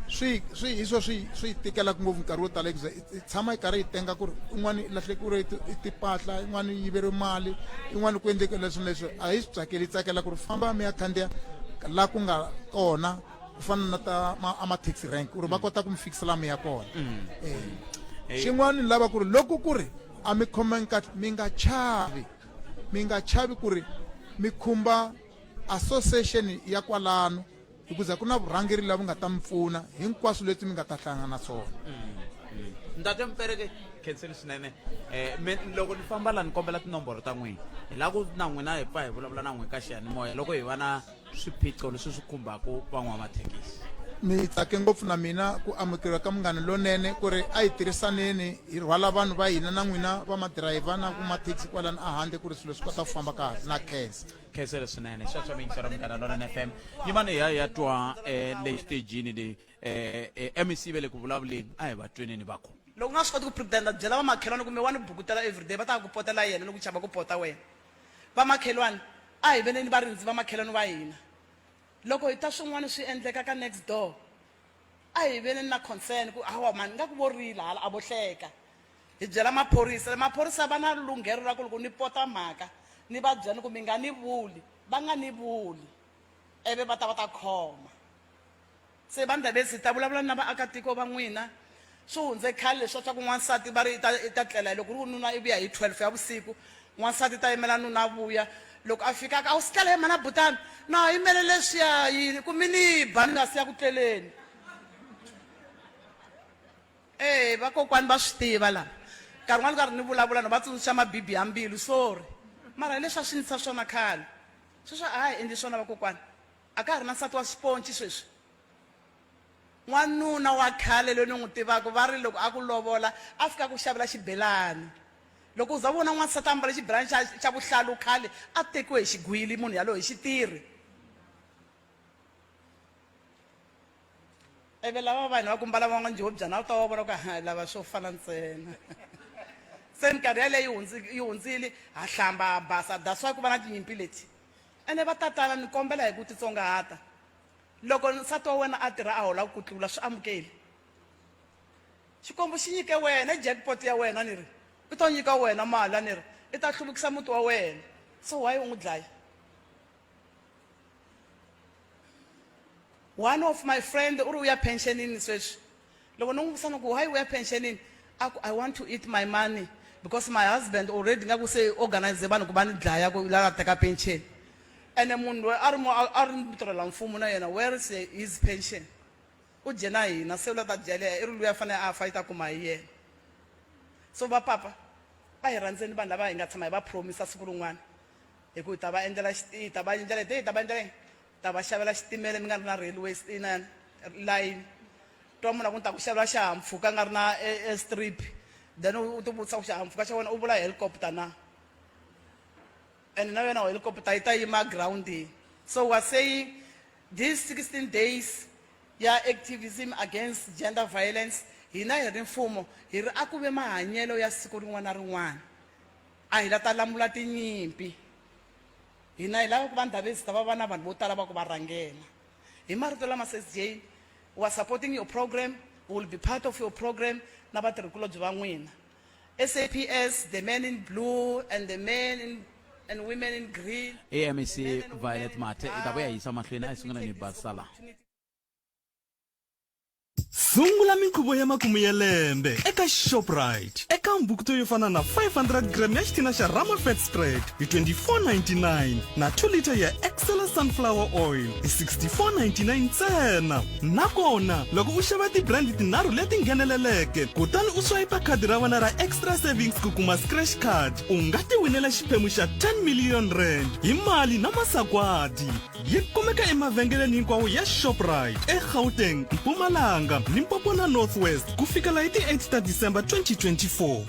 swi swi hi swo swi swi tikelaka ngopfu nkarhi wo tala hikuza i tshama yi karhi yi tenga ku ri un'wana i lahlekeriwe i timpahla yin'wana yi yiveriwe mali yin'wana ku endleke leswi na leswi a hi swi tsakeli yi tsakela ku ri famba mi ya khandziya la ku nga kona ku fana na ta ma a ma-taxi rank ku ri va kota ku mi fikisa la mi ya kona eh xin'wana ni lava ku ri loko ku ri a mi khomangi kahle mi nga chavi mi nga chavi ku ri mi khumba association ya kwalano hikuza ku na vurhangeri lava nga ta mi pfuna hinkwaswo leswi mi nga ta hlangana na swona Ntate Mpereke khenseni swinene um me loko ni famba la ni kombela tinomboro ta n'wina hi lava ku na n'wina hi pfa hi vulavula na n'wi ka xiyanimoya loko hi va na swiphiqo leswi swi khumbaka van'wamathekisi Ni tsake ngopfu na mina ku amukeriwa ka Munghana Lonene ku ri a hi tirhisaneni hi rhwala vanhu va hina na n'wina va madirayivha na ku mathekisi kwalano a handle ku ri swilo swi kota ku famba kahle na khensa. Khensele swinene sweswo mi yingisela Munghana Lonene FM yimani hi ya hi ya twa um le xitejini leyi um MEC ve le ku vulavuleni a hi va tweneni va ku Loko u nga swi koti ku pretend byela vamakhelwani kumbe wa ni bukutela everyday va ta ku potela yena loko u chava ku pota wena. Vamakhelwani a hi veneni varindzi va makhelwani va hina. Loko hi twa swin'wana swi endleka ka next door a hi veneni na concern ku hawa mhani nga ku vo rila hala a vo hleka. Hi byela maphorisa, maphorisa va na lunghelo ra ku loko ni pota mhaka ni va byela ni ku mi nga ni vuli, va nga ni vuli ivi va ta va ta khoma. Se va Ndabezi hi ta vulavula na vaakatiko va n'wina. Swi hundze khale leswiya swa ku n'wansati va ri i ta i ta tlela loko ku ri ku nuna i vuya hi 12 ya vusiku, n'wansati i ta yimela nuna a vuya. Loko a fika a ku, a wu si tlela he mhana butani? Na ha yimele leswiya yini ku mi ni ba ni nga si ya ku tleleni. E vakokwani va swi tiva lava. Nkarhi wun'wana karhi ni vulavula no va tsundzuxa mabibi ya mbilu, sorry. Mara hi leswi a swi ndlisa swona khale. Sweswi a ha ha endli swona vakokwani. A ka ha ri na nsati wa xiponci sweswi. N'wanuna wa khale loyi ni n'wi tivaka va ri loko a ku lovola a fika a ku xavela xibelani. Loko u za u vona n'wansati a mbale xibelani xa xa vuhlalu khale a tekiwe hi xigwili munhu yaloye hi xitirhi. Ivi lava vanhu va ku mbala va n'wanjhobyana a wu ta va vona ku ha lava swo fana ntsena. Se minkarhi yaleyo yi hundzi yi hundzile ha hlamba ha basa that's why ku va na tinyimpi leti. Ene va tatana ni kombela hi ku titsongahata Loko nsati wa wena a tirha a hola ku tlula, swi amukeli. Xikwembu xi nyike wena, i jackpot ya wena ni ri. I to nyika wena mali a ni ri. I ta hluvukisa muti wa wena. So why u n'wi dlaya? One of my friend u ri u ya pensionini sweswi. Loko ni n'wi vutisa ni ku why u ya pensionini? A ku I want to eat my money because my husband already nga ku se organize vanhu ku va ni dlaya ku la teka pension. Ene munhu loyi a ri a ri mutirhela mfumo na yena where is his pension? U dye na hina se u la ta dya leya i ri luya fanele a fa yi ta kuma hi yena. So va papa a hi rhandzeni vanhu lava hi nga tshama hi va promisa siku rin'wana hi ku hi ta va endlela hi ta va endlela hi ta va endlela ta va xavela xitimela mi nga ri na railway inani line twa munhu a ku ni ta ku xavela xihahampfhuka a nga ri na airstrip then u ti vutisa ku xihahampfhuka xa wena u vula helicopter na and na yona helicopter yi ta yima groundini so we are saying these 16 days ya activism against gender violence hina hi ri mfumo hi ri a ku ve mahanyelo ya siku rin'wana na rin'wana a hi la ta lamula tinyimpi Hina hi lava ku va Ndabezitha va va na vanhu vo tala va ku va rhangela. Hi marito lama Sis Jane, we are supporting your program, we will be part of your program na vatirhikulobye va n'wina. SAPS, the men in blue and the men in and women in green. AMEC Violet Mathe i ta vuya hi yisa mahlweni a yi sungula ni basisa laha. Sungula minkhuvo ya makumu ya lembe eka Shoprite eka mbhukuto yo fana na 500 gram ya xitina xa Rama Fat Spread hi 24.99 na 2 liter ya Excella Sunflower Oil hi 64.99 ntsena. Nakona loko u xava ti-brand tinharhu leti ngheneleleke kutani u swayipa khadi ra wena ra Extra Savings ku kuma scratch card, u nga tiwinela xiphemu xa 10 million rand hi mali na masagwadi. Yi kumeka emavhengeleni hinkwawo ya Shoprite eGauteng, Mpumalanga, Limpopo na North West ku fikela hi ti 8 ta December 2024.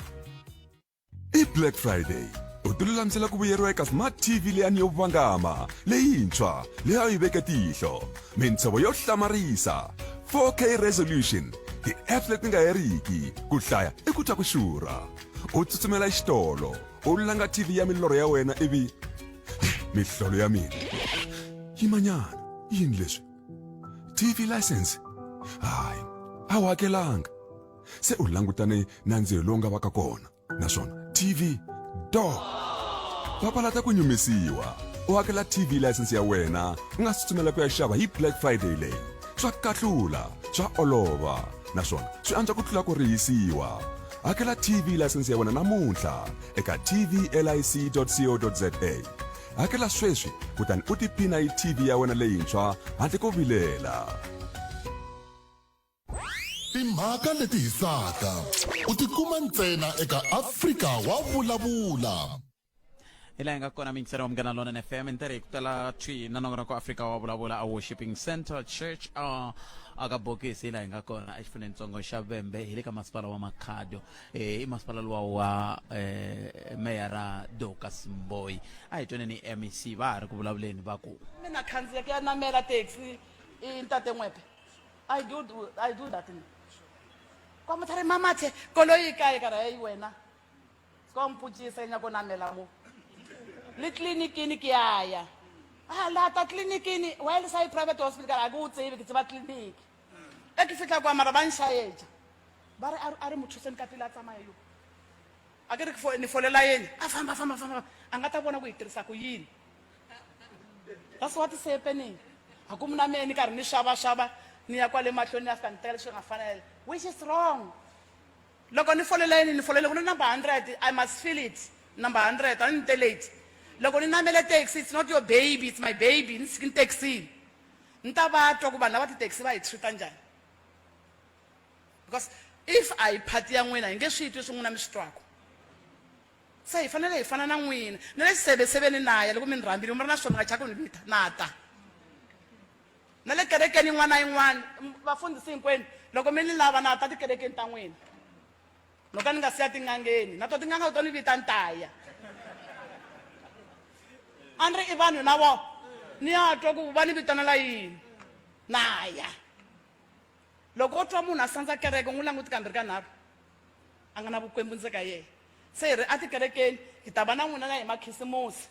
I Black Friday u tilulamisela ku vuyeriwa eka Smart TV leyani yo vangama leyintshwa leyi a yi veke tihlo mintshovo yo hlamarisa 4K resolution ti-apps leti nga heriki ku hlaya i ku twa ku xurha u tsutsumela exitolo u langa TV ya milorho ya wena ivi mihlolo ya mina yimanyana yini leswi tv license hayi a wu hakelanga se u langutane na ndzilo lowu nga vaka kona naswona tv do papalata ku nyumisiwa u hakela tv license ya wena u nga si tsutsumela ku ya xava hi black friday leyi swa kahlula swa olova naswona swi antswa ku tlula ku rihisiwa hakela tv license ya wena namuntlha eka tvlic.co.za hakela sweswi kutani u tiphina hi tv ya wena leyintshwa handle ko vilela Timhaka leti hisaka u ti kuma ntsena eka Afrika wa Vulavula. Hi laha hi nga kona miyingiseri wa Munghana Lonene FM hi ntirho hi ku tala thwi na nongonoko Afrika wa Vulavula a Worshiping Center Church a aka bokisi hi laha hi nga kona exifunenitsongo xa Vhembe hi le ka masipala wa Makhado eh, i masipala luwa wa eh, meyara Dorcas Mboyi a hi tweneni MEC va ha ri ku vulavuleni va ku Mina khandziya ku ya namela taxi i ntate N'wepe I do, do I do that ni kwa motho a re mamathe koloi e kae ka re ei wena se ka mpotšisa e nyako namela mo le tleliniking ke a ya a lata tleliniking why le sa ye private hospital ka re a ke o tsebe ke tseba tleliniki e ke fitlha kwa mara ba nšaetša ba re a re mo thuseng ka pele a tsamaya yo a ke re ni folela yeni a famba famba famba a nga ta vona ku hi tirhisa ku yini that's what is happening a ku mina mehe ni karhi ni xavaxava ni ya kwale mahlweni ni ya fika ni teka leswi nga fanela which is wrong loko ni folela yini ni folele ku ni number 100 i must feel it number 100 a ni te late loko ni namele taxi it's not your baby it's my baby ni siki ni taxini ni ta va twa ku vanhu lava ti-taxi va hi treat-a njhani because if a hi phati ya n'wina hi nge swi twi swi n'wina mi swi twaka se hi fanele hi fana na n'wina na le xiseveseveni na ya loko mi ni rhambile mi ri na swona mi nga chaku ni vita na ta. Na le kerekeni yin'wana na yin'wana, vafundhisi hinkwenu, loko mi ni lava na ta tikerekeni ta n'wina. No ka ni nga siya tin'angeni, na to tin'anga to ni vita ni ta ya. A ni ri i vanhu na vona, ni ya twa ku va ni vitanela yini, na ya. Loko o twa munhu a sandza kereke, u n'wi languti kambirhi kanharhu, a nga na vukwembu ndze ka yena. Se hi ri etikerekeni, hi ta va na n'wina na hi makhisimusi.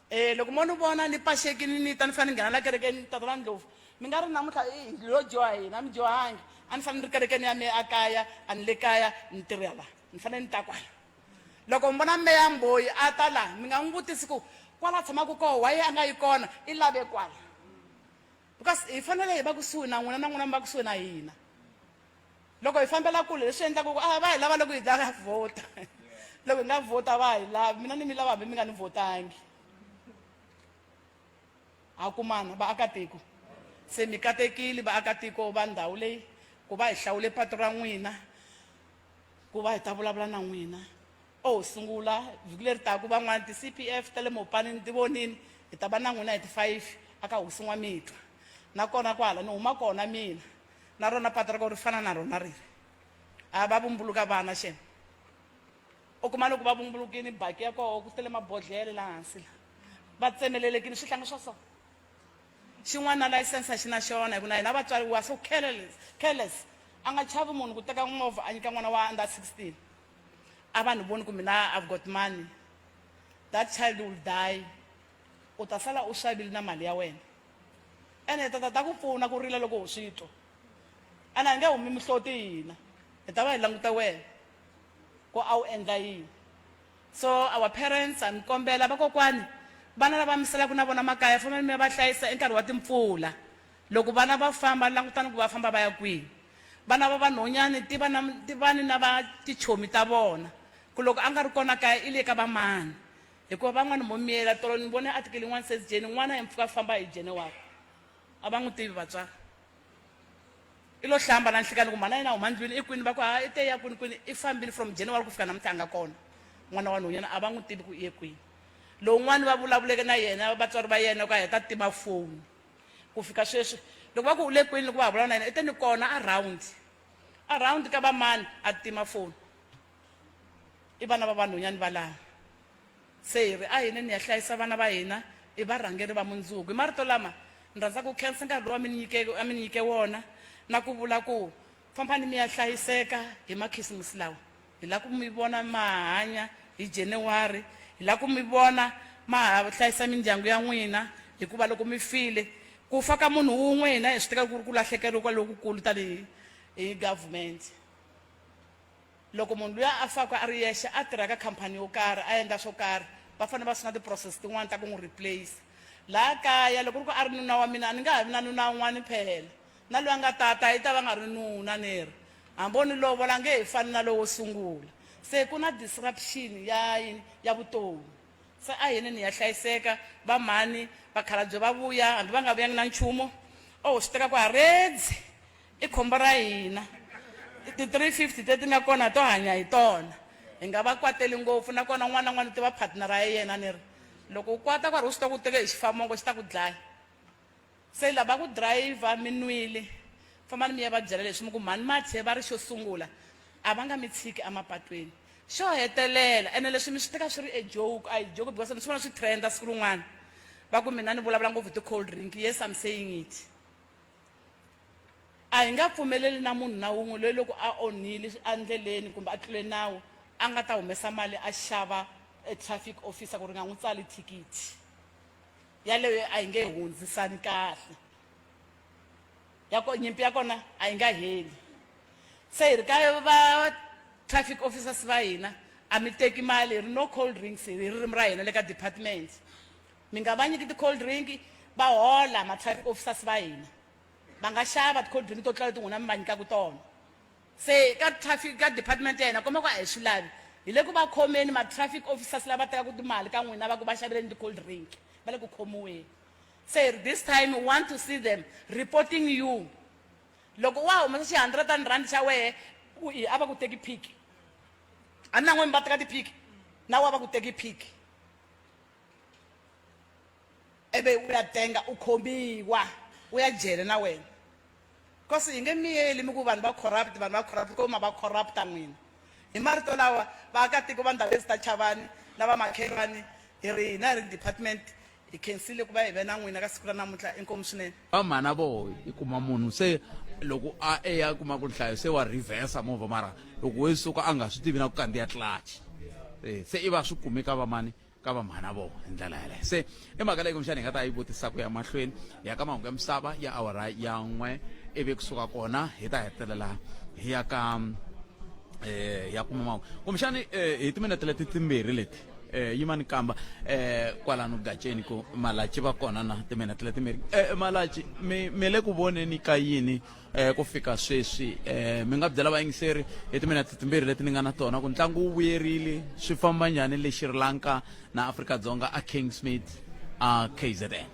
E, loko mo ni vona ni paxekini ni ta ni fanele ni nghena la kerekeni tatana Ndlovu, mi nga ri namuntlha i lo dyoha hina, a mi dyohangi. A ni fanele ni ri kerekeni ya mehe a kaya, a ni le kaya, ni tirha la, ni fanele ni ta kwala. Loko mi vona meya Mboyi a ta la, mi nga n'wi vutisi ku kwala a tshamaka koho why a nga yi kona, i lave kwala. Because hi fanele hi va kusuhi na n'wina na n'wina mi va kusuhi na hina. Loko hi fambela kule leswi endlaka ku a va hi lava loko hi nga vhota. Loko hi nga vhota va hi lavi, mina ni mi lava hambi mi nga ni vhotangi. Ha kumana vaakatiko. Se mi katekile vaakatiko va ndhawu leyi ku va hi hlawule patu ra n'wina ku va hi ta vulavula na n'wina. O sungula vhiki leri taka van'wana ti-C_P_F ta le Mopani ni ti vonile, hi ta va na n'wina hi ti-five aka Hosi N'wamitwa. Nakona kwala ni huma kona mina na rona patu ra kona ri fana na rona reri. A va vumbuluka vana xem. U kuma loko va vumbulukile baki ya koho ku tele mabodhlele laha hansi la. Va tsemelelekile swihlangi swa so. Xin'wana na license a xi na xona hi ku na hina vatswari we are so careless, careless. A nga chavi munhu ku teka movha a nyika n'wana wa under 16. A va ni voni ku mina I've got money. That child will die. U ta sala u xavile na mali ya wena. Ene hi ta ta ta ku pfuna ku rila loko ho swi twa. Ene a hi nge humi mihloti hina. Hi ta va hi languta wena ku a wu endla yini. So our parents ha mi kombela vakokwani vana lava mi salaka na vona makaya fambani mi ya va hlayisa i nkarhi wa timpfula. Loko vana va famba langutani ku va famba va ya kwihi. Vana va vanhonyani tiva na tivani na va tichomi ta vona ku loko a nga ri kona kaya i le ka va mani. Hikuva van'wana mo miyela tolo ni vone article yin'wana Sesi Jenny n'wana hi mpfhuka a famba hi January a va n'wi tivi vatswari. I lo hlamba na nhlikani ku mhana yena a huma ndlwini i kwini va ku ha i te ya kwini kwini i fambile from January ku fika namuntlha a nga kona n'wana wa nhwanyana a va n'wi tivi ku i ye kwini. Lowun'wana va vulavuleke na yena vatswari va yena ku a heta tima foni ku fika sweswi loko va ku u le kwini loko va ha vulavula na yena i te ni kona around around ka va mani a tima foni. I vana va vanhwanyana va laha. Se hi ri, a hi yeni hi ya hlayisa vana va hina, i varhangeri va mundzuku. Hi marito lama, ni rhandza ku khensa nkarhi lowu a mi ni nyikeke, a mi ni nyike wona, na ku vula ku, Fambani mi ya hlayiseka hi makhisimusi lawa. Hi lava ku mi vona ma ha hanya hi January. Hi lava ku mi vona ma ha hlayisa mindyangu ya n'wina, hikuva loko mi file, ku fa ka munhu wun'we hina hi swi teka ku ri ku lahlekeriwa lokukulu tanihi hi government. Loko munhu luya a faka a ri yexe a tirha ka khampani yo karhi a endla swo karhi, va fanele va sungula ti-process tin'wana ta ku n'wi replace. Laha kaya loko ku ri ku a ri nuna wa mina a ni nga ha vi na nuna un'wana phela. Na loyi a nga ta ta i ta va a nga ri nuna ni ri hambi o ni lovola a nge he fani na lowo sungula. Se ku na disruption ya yini ya vutomi. Se a hi yeni hi ya hlayiseka va mhani vakhalabye va vuya hambi va nga vuyangi na nchumu oh swi teka ku ha redzi. I khombo ra hina. Ti 350 teti nga kona to hanya hi tona. Hi nga va kwateli ngopfu nakona un'wana na un'wana u tiva partner ya yena ni ri loko u kwata karhi u swi tiva ku u teke hi xifamongo xi ta ku dlaya. Se lava ku driver mi nwile fambani mi ya va byela leswi mi ku mhani Mathe va ri xo sungula a va nga mi tshiki emapatwini. Xo hetelela ene leswi mi swi teka swi ri a joke a hi joke because ni swi vona swi trend-a siku rin'wana va ku mina ni vulavula ngopfu hi ti-cold drink yes I'm saying it. A hi nga pfumeleli na munhu na wun'we loyi loko a onhile endleleni kumbe a tlule nawu a nga ta humesa mali a xava e traffic officer ku ri nga n'wi tsali thikithi. Yaleyo a hi nge hundzisani kahle. Ya ko nyimpi ya kona a yi nga heli. Se hi ri ka va traffic officers va hina a mi teki mali hi ri no cold drinks hi ririmi ra hina le ka department. Mi nga va nyiki ti-cold drink va hola ma-traffic officers va hina. Va nga xava ti-cold drink to tlula leti n'wina mi va nyikaka tona. Se ka traffic ka department ya hina komba ku a hi swi lavi. Hi le ku va khomeni ma-traffic officers lava tekaka timali ka n'wina va ku va xaveleni ti-cold drink va le ku khomiweni. Se hi ri this time we want to see them reporting you. Loko wa humesa xi hundred rand xa wehe ku i a va ku teki pic. A ni na n'we mi va teka ti-pic na wa va ku teki pic. Ivi u ya tenga u khomiwa. U ya jele na wena. Cause hi nge miyeli mi ku vanhu va corrupt, vanhu va corrupt, ko ma va corrupta n'wina. Hi marito lawa, vaakatiko va Ndabezitha Chavani na va makhelwani hi ri hina hi ri department hi khensile ku va hi ve na n'wina ka siku ra namuntlha. Inkomu swinene. Va mhana voho i kuma munhu se loko a eya kuma ku nhlayo se wa reversa movha mara loko wo suka a nga swi tivi na ku kandziya clutch eh, se i va swi kume ka vamani ka va mhana voho hi ndlela yaleyo se i mhaka leyi kumbexana hi nga ta yi vutisa ku ya mahlweni hi ya ka mahungu ya misava ya awara ya n'we ivi kusuka kona hi ta hetelela hi ya ka eh ya kuma mahungu kumbexani eh, hi timinete leti timbirhi leti eh yimani kamba eh kwalano gaceni ku malachi va kona na timinete letimbirhi eh malachi mi mi le ku voneni ka yini eh ku fika sweswi eh mi nga byela vayingiseri hi timinete timbirhi leti ni nga na tona ku ntlangu wu vuyerile swi famba njhani le Sri Lanka na Afrika Dzonga a Kingsmead a KZN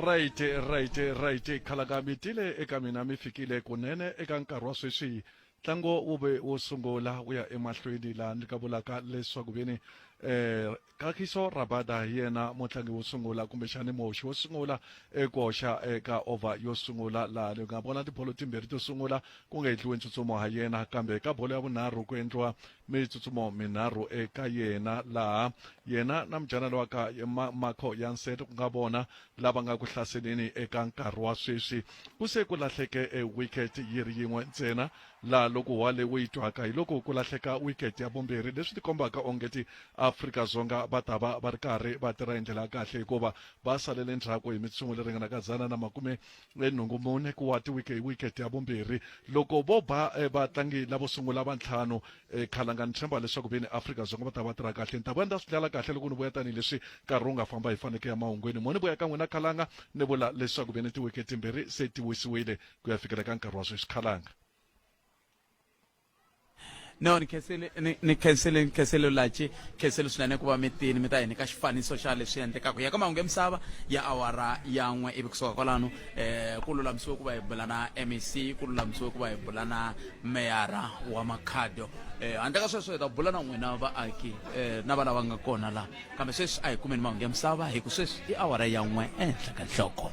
right right right khalaka mi tile eka mina mi fikile kunene eka nkarhi wa sweswi ntlango wu ve wo sungula wu ya emahlweni laha ni ka vulaka leswaku veni eh Kagiso Rabada hi yena mutlangi wo sungula kumbexani muhoxi wo sungula eku hoxa eka over yo sungula laha ni nga vona tibolo timbirhi to sungula ku nga endliwi ntsutsumo ha yena kambe eka bolo ya vunharhu ku endliwa mitsutsumo minharhu eka yena laha yena na mujana lowa ka Marco Jansen ku nga vona lava nga ku hlaseleni eka nkarhi wa sweswi ku se ku lahleke e wicket yi ri yin'we ntsena Laha loko huwa leyi u yi twaka hi loko ku lahleka wicket ya vumbirhi, leswi tikombaka ongeti Afrika-Dzonga va ta va va ri karhi va tirha hi ndlela ya kahle hikuva va salele ndzhaku hi mitshungu leyi ringanaka 184 ku wa wicket ya vumbirhi. Loko vo ba vatlangi lavo sungula va ntlhanu khalanga ni tshemba leswaku veni Afrika-Dzonga va ta va tirha kahle. Ni ta vuya ni ta swi dlala kahle loko ni vuya tanihileswi nkarhi wu nga famba hi faneke ya mahungwini. Mo ni vuya ka n'wina khalanga ni vula leswaku veni tiwicket timbirhi se ti wisiwile ku ya fikela ka nkarhi wa sweswi khalanga. No ni khensile ni ni khensile ni khensile Lachi khensile swinene ku va mi tini mi ta hi nyika xifaniso xa leswi endlekaka ya ka mahungu ya misava ya awara ya n'we ivi kusuka kwalano eh ku lulamisiwe ku va hi bula na MEC ku lulamisiwe ku va hi bula na meyara wa Makhado eh handle ka sweswo hi ta bula na n'wina vaaki eh na va lava nga kona la kambe sweswi a hi kumeni mahungu ya misava hi ku sweswi i awara ya n'we ehenhla ka nhloko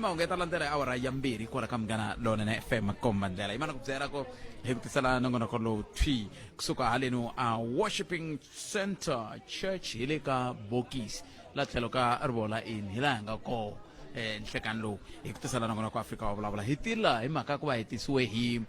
mahungu ya ta landzela hi awara ya mbirhi kwala ka munghana lonene fm komba ndlela yi mana ku byela ku hi ku tisela nongonoko lowu thwi kusuka haleno a worshiping center church hi le ka bokisi la tlhelo ka rivola in hi laha hi nga koho um nhlekani lowu hi ku tisela nongonoko afrika wa vulavula hi tila hi mhaka ku va hi tisiwe hi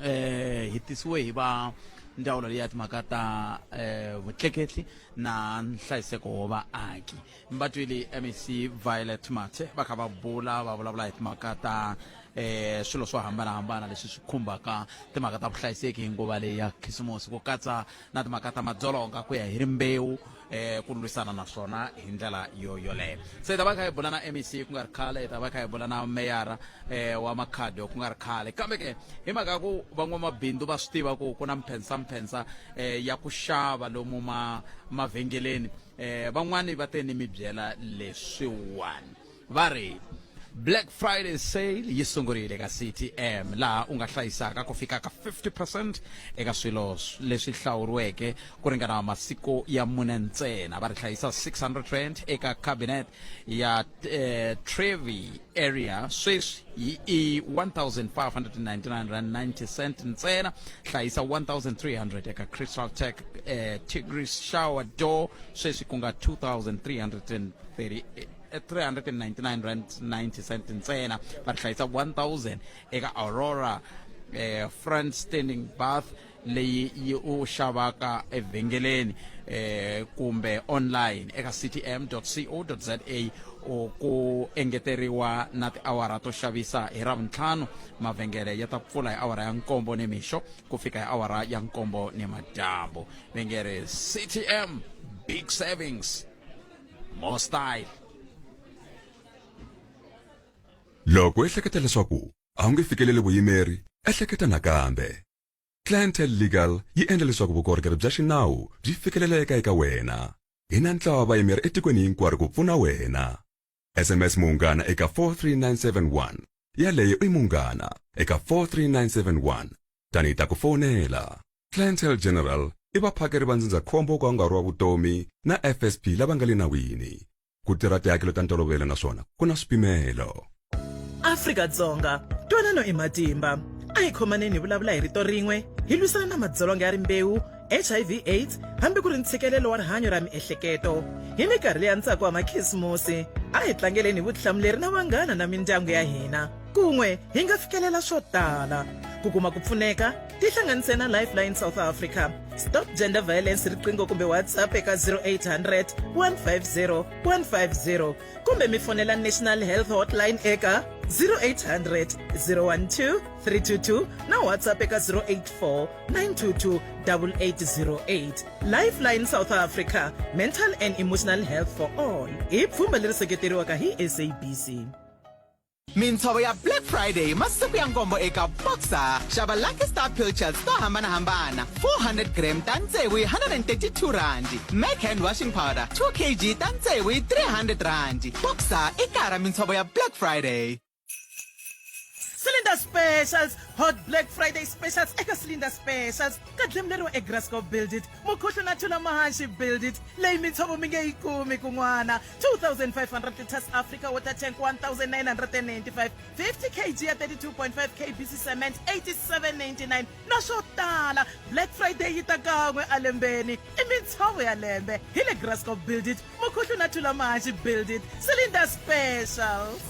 eh hi tisiwe hi va ndzawulo leyi ya timhaka ta eh vutleketli na nhlayiseko wa vaaki va twile mec violet mathe va kha va bula va vulavula hi timhaka ta eh swilo swo hambanahambana leswi swi khumbaka timhaka ta vuhlayiseki hi nguva leyi ya khisimusi ku katsa na timhaka ta madzolonga ku ya hi rimbewu eh ku lwisana na swona hi ndlela yo yoleyo se hi ta va kha hi bula na mec ku nga ri khale hi ta va kha hi bula na meyara eh wa makhado ku nga ri khale kambe ke hi mhaka ya ku van'wamabindzu va swi tiva ku ku na mphensamphensa eh ya ku xava lomu ma mavhengeleni eh van'wani va te ni mi byela leswiwani va ri Black Friday sale yi sungurile ka CTM laha u nga hlayisaka ku fika ka 50% eka swilo leswi hlawuriweke ku ringana masiku ya mune ntsena. Va ri hlayisa 600 rand eka cabinet ya eh, Trevi area sweswi yi i 1599 rand 90 cent ntsena. Hlayisa 1300 eka Crystal Tech eh, Tigris shower door sweswi ku nga 2330 399 rand 90 cent ntsena va ri hlayisa 1000 eka aurora eh, front standing bath leyi yi u xavaka evhengeleni eh, kumbe online eka ctm.co.za u ku engeteriwa na tiawara to xavisa hi ravuntlhanu mavhengele ya ta pfula hi awara ya nkombo nimixo ku fika hi awara ya nkombo ni madyambu vhengele ctm big savings more style. Loko u ehleketa leswaku a wu nge fikeleli vuyimeri, ehleketa nakambe. Clientele Legal yi endla leswaku vukorhokeri bya xinawu byi fikeleleka eka wena. Hi na ntlawa wa vayimeri etikweni hinkwaro ku pfuna wena. SMS Munghana eka 43971. Yaleyo i Munghana eka 43971. Tani hi ta ku fonela. Clientele General i vaphakeri va ndzindzakhombo wo ka wu nga ri wa vutomi na FSP lava nga le nawini. Ku tirha tihakelo ta ntolovelo naswona ku na swipimelo. Afrika-Dzonga, ntwanano i matimba. A hi khomaneni hi vulavula hi rito rin'we, hi lwisana na madzolonga ya rimbewu, HIV AIDS, hambi ku ri ntshikelelo wa rihanyo ra miehleketo. Hi mikarhi leya ntsako wa makhisimusi, a hi tlangeleni hi vutihlamuleri na vanghana na mindyangu ya hina. Kun'we hi nga fikelela swo tala. Ku kuma ku pfuneka, tihlanganise na Lifeline South Africa. Stop Gender Violence riqingho kumbe WhatsApp eka 0800 150 150 kumbe mi fonela National Health Hotline eka 0800 012 322 na WhatsApp eka 084 922 8808. Lifeline South Africa, mental and emotional health for all. I pfhumba leri seketeriwaka hi SABC. Mintshovo ya Black Friday masiku ya nkombo eka Boxer. Xava Lucky Star Pilchards to hambanahambana 400 gram ta tsevu hi 132 rand. Mac hand washing powder 2 kg ta tsevu hi 300 rand. Boxer i kaya ra mintshovo ya Black Friday. Cylinder Specials Hot Black Friday Specials eka Cylinder Specials ka dlemuleriwa eGraskop Build It Mukhuhlu na Thula Mahashi Build It leyi mintshovo mi nge yi kumi kun'wana 2500 liters Africa Water Tank 1995 50 kg ya 32.5 kbc cement 8799 na swo tala Black Friday yi ta kan'we alembeni i mintshovo ya lembe hi le Graskop Build It Mukhuhlu na Thula Mahashi Build It Cylinder Specials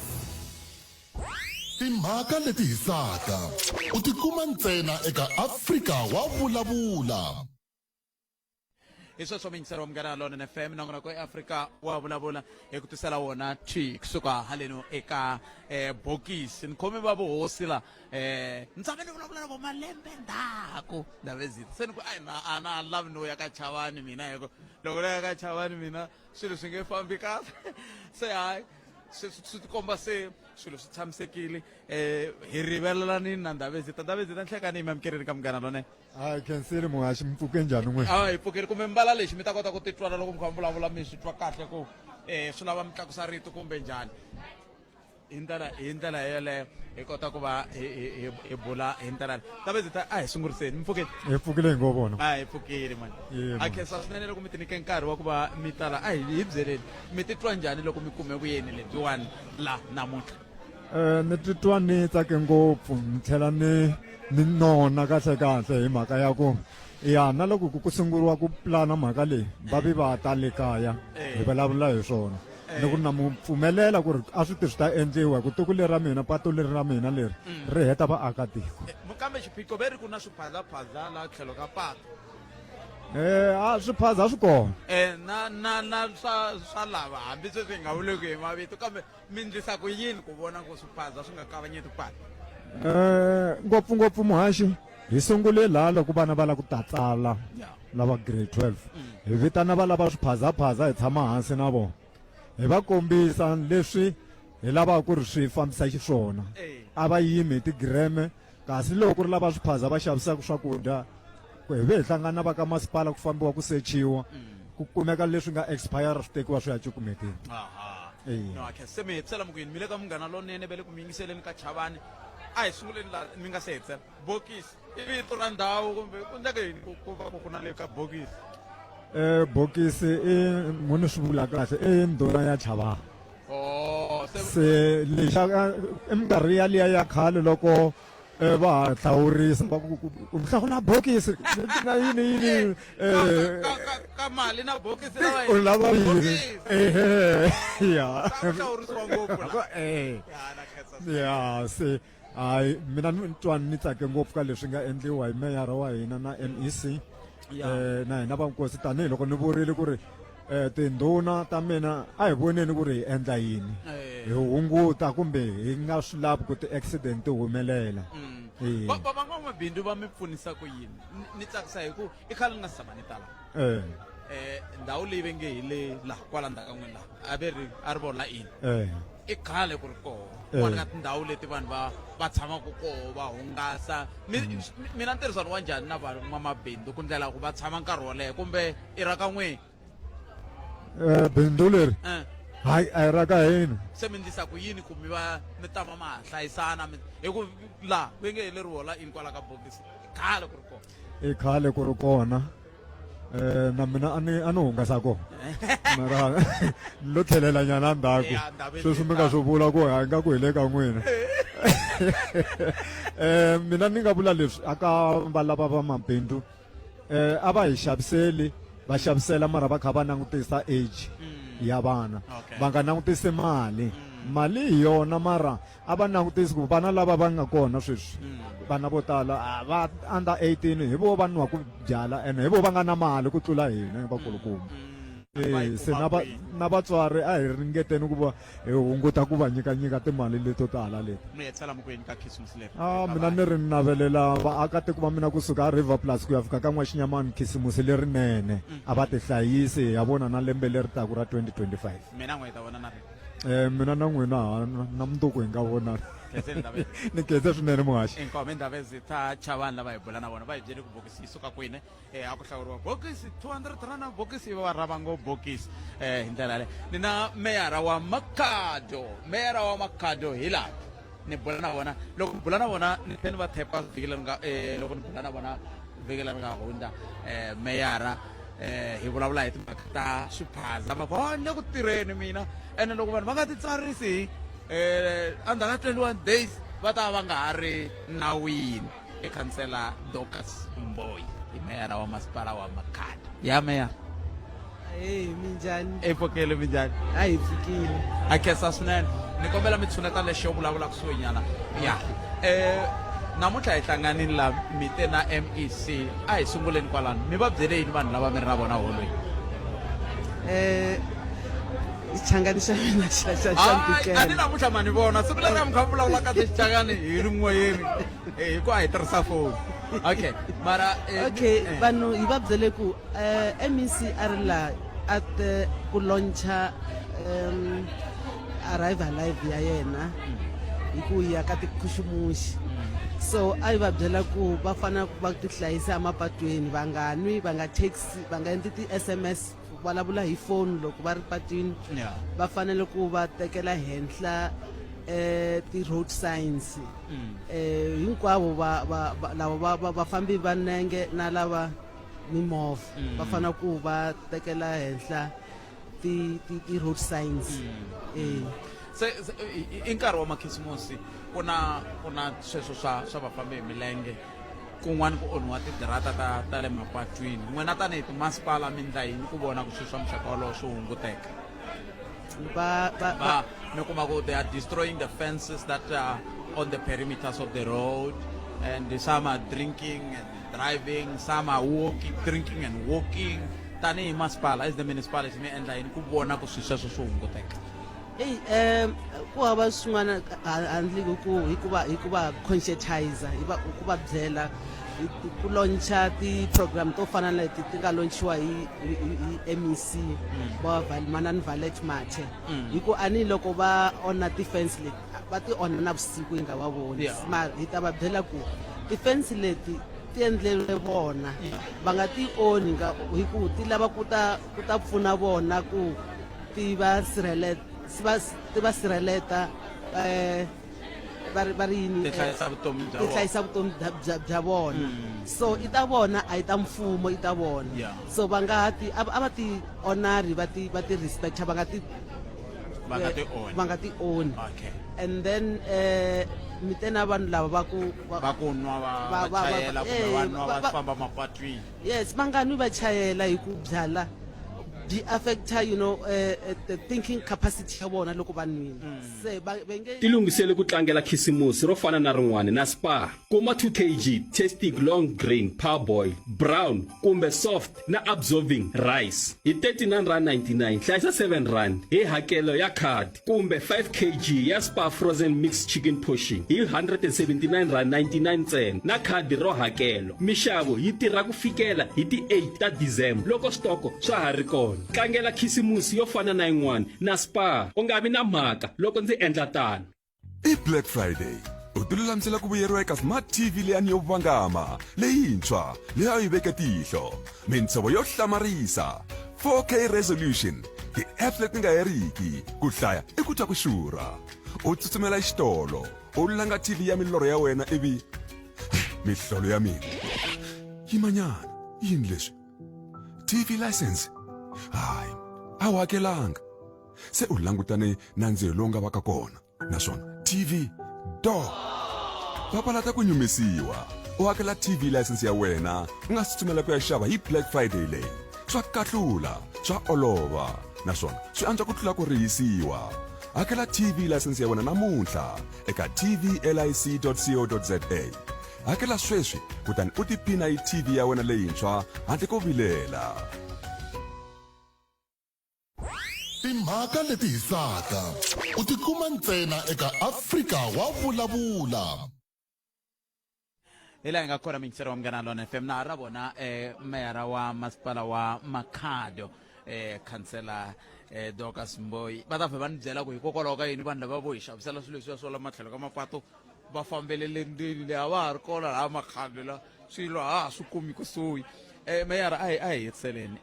Timhaka leti hisaka u ti kuma ntsena eka Afrika wa vulavula. Hi sweswo miyingiseri wa Munghana Lonene FM, nongonoko eAfrika wa vulavula hi ku tisela wona thwi kusuka haleno eka eh, bokisi. Ni khome va vuhosi la eh, ni tshame ni vulavula na vo malembe ndzhaku Ndhavezitha, se ni ku a na a na lavi no ya ka Chavani mina, hi ku loko no ya ka Chavani mina swilo swi nge fambi kahle. Se hayi swi swi tikomba se swilo swi tshamisekile eh hi rivelelanini na Ndhavezitha. Ndhavezitha, nhlekani mi amukeleni ka Munghana Lonene. A khensile muhaxi, mi pfuke njhani n'wina? A hi pfukeli kumbe mbala lexi mi ta kota ku titwala loko mi kha mi vulavula, mi swi twa kahle ku um swi lava mi tlakusa rito kumbe njhani. Hi ndlela hi ndlela yeleyo hi kota ku va hi hi hi bula hi ndlela Ndhavezitha. A hi sunguriseni, mi pfukeli? Hi pfukile hi ngo vona. A hi pfukile mani. Yebo. A khensa swinene loko mi ti nyike nkarhi wa ku va mi tala. A hi hi byeleni, mi titwa njhani loko mi kume vuyeni lebyiwani la namuntlha? Eh, ni titwa ni tsake ngopfu, ni tlhela ni ni nona kahle kahle hi mhaka ya ku ya na loko ku sunguriwa ku plana mhaka leyi va vi va ta le kaya hi vulavula hi swona, ni ku na mu pfumelela ku ri a swi ti swi ta endliwa ku tiko leri ra mina, pato leri ra mina leri ri heta vaakatiko. Kambe xiphiqo ve ri ku na swiphazaphaza la tlhelo ka pato. Eh, a swiphaza swi kona. Eh, na na na swa swa lava hambi sweswi hi nga vuleki hi mavito, kambe mi ndlisa ku yini ku vona ku swiphaza swi nga kavanyeti patu? Eh, ngopfungopfu muhaxi, hi sungule laha loko vana va lava ku ta tsala lava grade 12, hi vitana va lava swiphazaphaza, hi tshama hansi na vona, hi va kombisa leswi hi lavaka ku ri swi fambisa xiswona. A va yimi hi tigireme, kasi loko ku ri lava swiphaza va xavisaka swakudya, ku hi ve hi hlangana na va ka masipala, ku fambiwa ku sechiwa, ku kumeka leswi nga expire swi tekiwa swi ya cukumeteni. Eya. No, okay. Se mi hetisela mi ku yini? Mi le ka Munghana Lonene, va le ku mi yingiseleni ka Chavani. A hi sunguleni la mi nga se hetisela. Bokisi i vito ra ndhawu kumbe ku endleka yini ku ku va ku ku na le ka bokisi? Eh, bokisi i munhu swi vula kahle i ndhuna ya Chavani. Oh, se Se lexa i minkarhi yaliya ya khale loko eh, va ha hlawurisa va ku ku hlawula bokisi na yini yini eh, ka, ka, ka mali na bokisi lava u lava yini? Ehe, ya. Ka hlawurisiwa ngopfu la. Eh. Ya, na khensa. Ya, se hayi mina ni twa ni tsake ngopfu ka leswi nga endliwa hi meyara wa hina na MEC. Ya. Eh, na hina vankosi, tanihiloko ni vurile ku ri eh, tindhuna ta mina a hi voneni ku ri hi endla yini Eh. hi hunguta kumbe hi nga swi lavi ku ti-accident ti humelela. Eh. Va va van'wamabindzu va mi pfunisa ku yini? Ni tsakisa hi ku i khale ni nga si tshama ni tala. Eh. Eh, ndhawu leyi va nge hi le laha kwala ndzhaku ka n'wina laha a ve ri a ri vona ini. Eh. I khale ku ri koho. Eh. Kun'wana ka tindhawu leti vanhu va va tshamaka koho va hungasa. Mi mina ntirhisano wa njhani na van'wamabindzu ku ndlela ku va tshama nkarhi wo leha kumbe i ra ka n'wina? Eh, bindzu leri Eh. hayi a hi ra ka hina. Se mi ndlisa ku yini ku mi va mi tama ma ha hlayisana hi ku laha va nge hi leri hola ini kwala ka bokisi? I khale ku ri kona. I khale ku ri kona. Eh, na mina a ni a ni hungasa kona mara ni lo tlhelela nyana ndzhaku Ya, ndhawu sweswi mi nga swi vula ku ha nga ku hi le ka n'wina eh mina ni nga vula leswi aka va lava va mabindzu eh a va hi xaviseli va xavisela mara va kha va langutisa age ya vana Okay. va nga langutisi mali mali hi yona mara a va langutisi ku vana lava va nga kona sweswi vana vo tala a va under 18 hi vo va nwaku byala ene hi vo va nga na mali ku tlula hina vakulukumba Eh, se na va na vatswari a hi ringeteni ku va hi hunguta ku va nyikanyika timali leto tala leti mi hetisela mi ku yini ka khisimusi leri a mina ni ri navelela vaakatiko va mina kusuka a river plus ku ya fika ka n'waxinyamani khisimusi lerinene a va tihlayisi hi ya vona na lembe leri taku ra 2025 mina n'we hi ta vona na ri Eh, mina na n'wina ha na mundzuku hi nga vonana Khenseni Ndabeni. ni khense swinene muhaxi inkomo indaba ezitha chavani lava hi bula na vona va hi byele ku bokisi yi suka kwini eh, a ku hlawuriwa bokisi 200 rand na bokisi va rhava ngo bokisi eh, hi ndlela yaleyo ni na meyara wa makhado meyara wa makhado hi laha ni bula na vona loko ni bula na vona ni tlhe ni va thepa vhiki leri nga eh, loko ni bula na vona vhiki leri nga hundza eh, meyara eh, hi vulavula hi timhaka ta swiphaza va ku "Oh, ni le ku tirheni mina ene loko vanhu va nga titsarisi eh, endzhaku ka 21 days va ta va nga ha ri nawini i khansela Dorcas Mboyi i meyara wa masipala wa Makhado ya meyara Hey, minjhani? E pfukile minjhani? A hi pfukile. A khensa swinene. Ni kombela mi tshuneta lexo vulavula kusuhi nyana. Ya. Eh namuntlha hi hlanganini la mi te na MEC a hi sunguleni kwalano mi va byele yini vanhu lava mi ri na vona holweni Eh xichangani xa mina xa xa xa Hayi, a ni namuntlha ma ni vona siku leri a mi kha mi vulavula kahle xichangani hi ri moyeni Eh, hi ku a hi tirhisa foni okay mara eh, Okay, eh, vanhu hi va byele ku eh MEC a ri la a te ku launcha um arrive alive ya yena hi ku ya ka tikhuxumuxi so a yi va byela ku va fanele ku va tihlayisa emapatwini va nga nwi va nga taxi va nga endli ti-sms vulavula hi foni loko va ri patwini Yeah. va fanele ku va tekela henhla eh ti-road signs eh hinkwavo va va va- lava va va- vafambi va nenge na lava mimovha va fanele ku va tekela henhla ti ti ti-road signs eh se se- i- i- i nkarhi wa makhisimusi ku na ku na sweswo swa swa vafambi hi milenge kun'wana ku onhiwa tidirata ta ta le mapatwini n'wina tanihi timasipala mi ndla yini ku vona ku swilo swa muxaka wolowo swi hunguteka va va va mi kuma ku they are destroying the fences that are on the perimeters of the road and some are drinking and driving some are walking drinking and walking tanihi masipala as the municipality mi endla yini ku vona ku swilo sweswo swi hunguteka Hey um ku hava swin'wana handle ko ku hikuva hikuva conscientizer hi va ku va byela hi ku launcha ti-program to fana na leti ti nga launchiwa hi hi hi MEC va Manani Valet Mathe hi ku a ni loko va onha ti-fence leti va ti onha navusiku hi nga va voni Yeah. mara hi ta va byela ku ti-fence leti ti endleriwe vona va nga ti onhi nga hi ku ti lava ku ta ku ta pfuna vona ku ti va sirheleta va ti va sirheleta eh va ri va ri yini Ti hlayisa vutomi bya ti vona. hlayisa vutomi bya- bya bya vona so i ta vona a yi ta mfumo i ta vona Yeah. so va nga ha ti a va- a va ti honori va ti va ti respecta va nga ti Va nga ti onhi. va nga ti onhi okay and then eh mi te na vanhu lava va ku va ku nwa va va- va va- chayela kumbe eh, va nwa va va- va- famba mapatwini yes va nga nwi va chayela hi ku byala byi affecta you know the thinking capacity ya vona loko va nwile se va va nge Tilunghisele ku tlangela Khisimusi ro fana na rin'wana na Spar. Kuma 2 kg Tastic Long Grain Parboil, Brown kumbe Soft na Absorbing Rice hi R39.99, hlayisa R7 hi hakelo ya khadi, kumbe 5 kg ya Spar Frozen Mixed Chicken Portion hi R179.99 ntsena na khadi ro hakelo. Mixavo yi tirha ku fikela hi ti 8 ta December loko switoko swa ha ri kona. Tlangela Khisimusi yo fana na yin'wana na Spar. U nga vi na mhaka loko ndzi endla tano. I Black Friday u tilulamisela ku vuyeriwa eka Smart TV leyani yo vangama leyintshwa leyi a yi veke tihlo mintshovo yo hlamarisa 4K resolution ti-apps leti nga heriki ku hlaya i ku twa ku xurha u tsutsumela exitolo u langa TV ya milorho ya wena ivi mihlolo ya mina yimanyana yini leswi TV license? Hayi, a wu hakelanga. Se u langutane na ndzilo lowu nga vaka kona. Naswona TV do. Papalata ku nyumisiwa. U hakela TV license ya wena u nga si tsutsumela ku ya xava hi Black Friday leyi. Swa kahlula, swa olova naswona swi antswa ku tlula ku rihisiwa. Hakela TV license ya wena namuntlha eka tvlic.co.za. Hakela sweswi kutani u tiphina hi TV ya wena leyintshwa handle ko vilela. Timhaka leti hisaka u ti kuma ntsena eka Afrika wa Vulavula. Hi laha hi nga kona miyingiseri wa Munghana Lona FM na ha ra vona eh, meyara wa masipala wa Makhado eh, khansela eh, Dorcas Mboyi va ta fhe va ni byela ku hikokwalaho ka yini vanhu lava vo hi xavisela swilo leswiya swa la matlhelo ka mapato va fambelele ndzeni leyi a va ha ri kona laha Makhado la swilo a ha swi kumi kusuhi. Meyara a hi a hi hetiseleni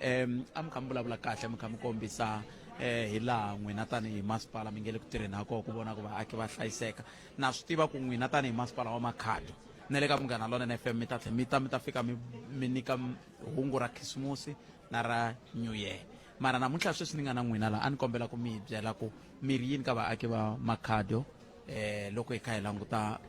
a mi kha mi vulavula kahle mi kha mi kombisa hi laha n'wina tanihi masipala mi nge le ku tirheni ha kona ku vona ku vaaki va hlayiseka. Na swi tiva ku n'wina tanihi masipala wa Makhado na le ka Munghana Lonene FM mi ta tlhela mi ta mi ta fika mi mi nyika hungu ra khisimusi na ra New Year. Mara namuntlha sweswi ni nga na n'wina laha a ni kombela ku mi hi byela ku mi ri yini ka vaaki va Makhado loko hi kha hi languta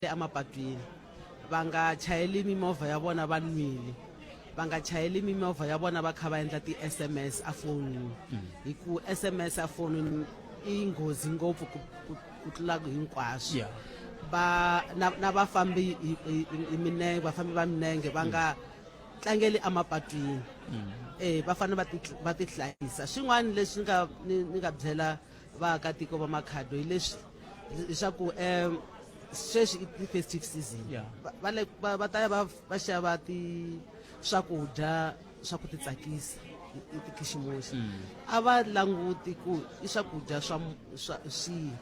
Emapatwini va nga chayeli mimovha ya vona va nwile, va nga chayeli mimovha ya vona va kha va endla ti-SMS efonini, hi ku SMS efonini i nghozi ngopfu ku, ku, ku tlula hinkwaswo. Va na, na vafambi hi, hi, hi minenge, vafambi va minenge va nga tlangeli emapatwini. Va fanele va ti, va ti hlayisa. Swin'wana leswi nga ni, ni nga byela vaakatiko va Makhado hi leswi leswaku sweswi i ti-festive season. Va, va le, va, va ta ya va, va xava ti swakudya swa ku titsakisa hi tikhiximusi. A va languti ku i swakudya swa swa swihi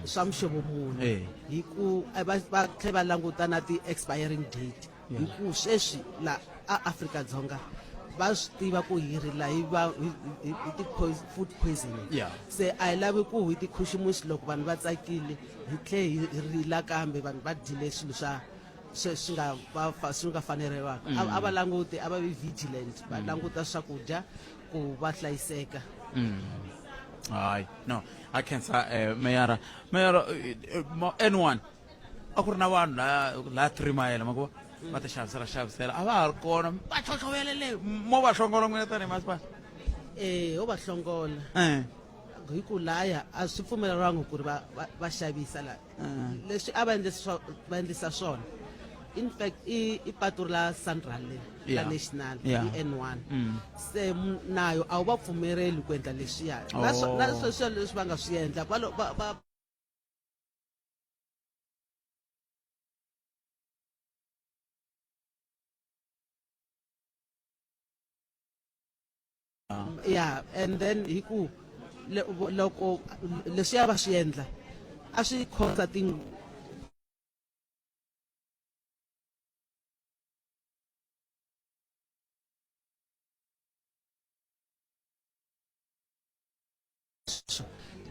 swa muxovo muni, hi ku va, va tlhela va languta na ti-expiring date. Hi ku sweswi la a Afrika-Dzonga va swi tiva ku hi ri la hi va hi, hi, hi ti food poisoning. Se a hi lavi ku hi tikhuximusi loko vanhu va tsakile hi tlhe hi rila kambe vanhu va dyile swilo swa swi swi nga va fa, swi nga faneriwaka. A, a va languti, a va vi vigilant, va languta swakudya ku va hlayiseka. Hayi no, a khensa meyara. Meyara, N1 a ku ri na vanhu la la 3 mile ma ku va ti xavisela xavisela a va ha ri kona va chochovelele mo va hlongola n'wina tanihi masipala. Ho va hlongola. Hi ku laya a swi pfumeleriwangi ku ri va, va, va xavisa la. Leswi a va endlisa, va endlisa swona in fact i, i patu la Central le, la National, i N1. Se nayo a wu va pfumereli ku endla leswiya. Na na sweswiya leswi va nga swi endla, va lo, va, va Yeah, and then hi ku loko leswiya va swi endla a swi cause ti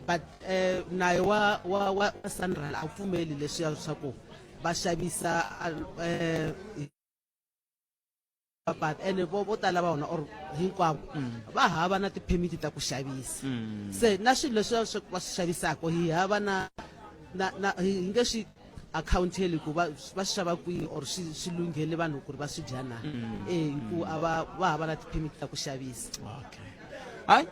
but nayo wa wa wa Sanral a wu pfumeli leswiya swa ku va xavisa but ene vo vo tala va vona or hinkwavo va hava na ti-permit ta ku xavisa. Se na swilo leswi swa va swi xavisaka hi hava na na na hi nge swi accounteli ku va va swi xava kwihi or swi swi lunghele vanhu ku ri va swi dya na. Hi ku a va va hava na ti-permit ta ku xavisa. Okay. Hayi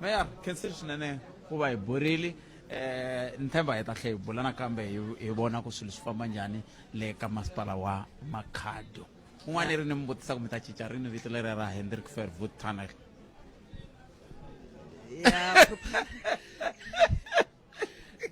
mayor, khensile swinene ku va hi burile. Ni tshemba hi ta tlhela hi bula nakambe hi hi vona ku swilo swi famba njhani le ka masipala wa Makhado. Un'wana ri ni mi vutisa ku mi ta cinca rini vito leri ra Hendrik Verwoerd Tunnel. Yeah.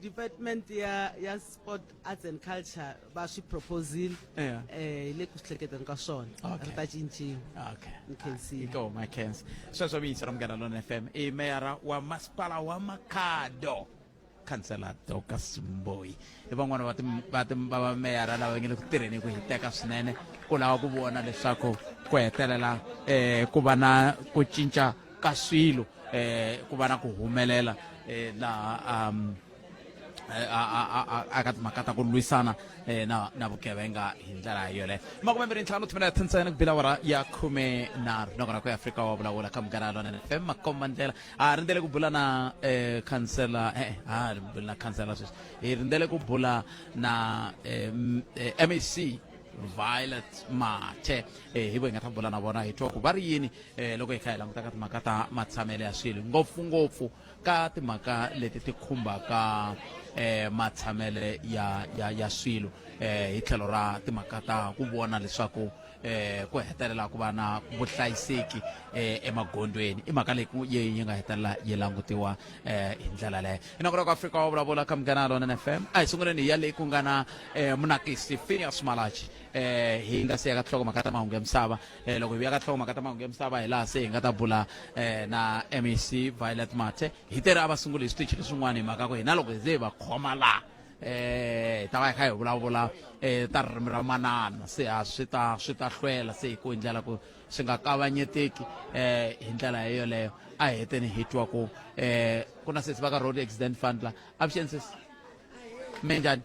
Department ya ya Sport, Arts and Culture va swi proposile. Hi le ku swi hleketeni ka swona. Ri ta cinciwa. Okay. Ni khensile. Hi kona, khensa. Sweswo mi yingisela Munghana Lonene FM i meyara wa masipala wa Makhado, Khansela Dorcas Mboyi. I van'wana va va va meyara lava nge le ku tirheni ku hiteka swinene ku lava ku vona leswaku ku hetelela um ku va na ku cinca ka swilo um ku va na ku humelela um laha um a ka timhaka ta ku lwisana eh, na na vugevenga hi ndlela yoleyo makumembirhi ntlhanu timinete ntsena ku bila awara ya khume nharhu nakona ku ya afrika wa vulavula ka munghana lonene fm makomba ndlela a rindzele ku bula na eh, khansela eh, a ri bula na khansela sweswi hi rindzele ku bula na eh, mec violet mathe eh, hi vo hi nga ta bula na vona hi twa ku va ri yini eh, loko hi kha hi languta ka timhaka ta matshamelo ya swilo ngopfungopfu ka timhaka leti ti khumbaka eh, matshamele ya, ya, ya swilo eh, hi tlhelo ra timhaka ta ku vona leswaku eh, ku hetelela ku va na vuhlayiseki eh, emagondzweni i mhaka leyi yi nga hetelela yi langutiwa eh, hi ndlela leyo inakona ku afrika wa vulavula ka munghana lonene fm a hi sunguleni hi ya leyi ku nga na eh, munakisi phineas malachi eh, hi nga se ya ka tinhlokomhaka ta mahungu ya misava eh, loko hi vuya ka tinhlokomhaka ta mahungu ya misava hi laha se hi nga ta bula eh, na mec violet mathe hi tere a va sunguli hi switichi leswin'wana hi mhaka ku hina loko hi ze hi va khoma laha eh hi ta va hi kha hi vulavula eh ta ririmi ra manana se a swi ta swi ta hlwela se hi ku hi ndlela ku swi nga kavanyeteki eh hi ndlela yoleyo a hi heteni hi twa ku eh ku na sesi va ka road accident fund la avuxeni sesi mi njhani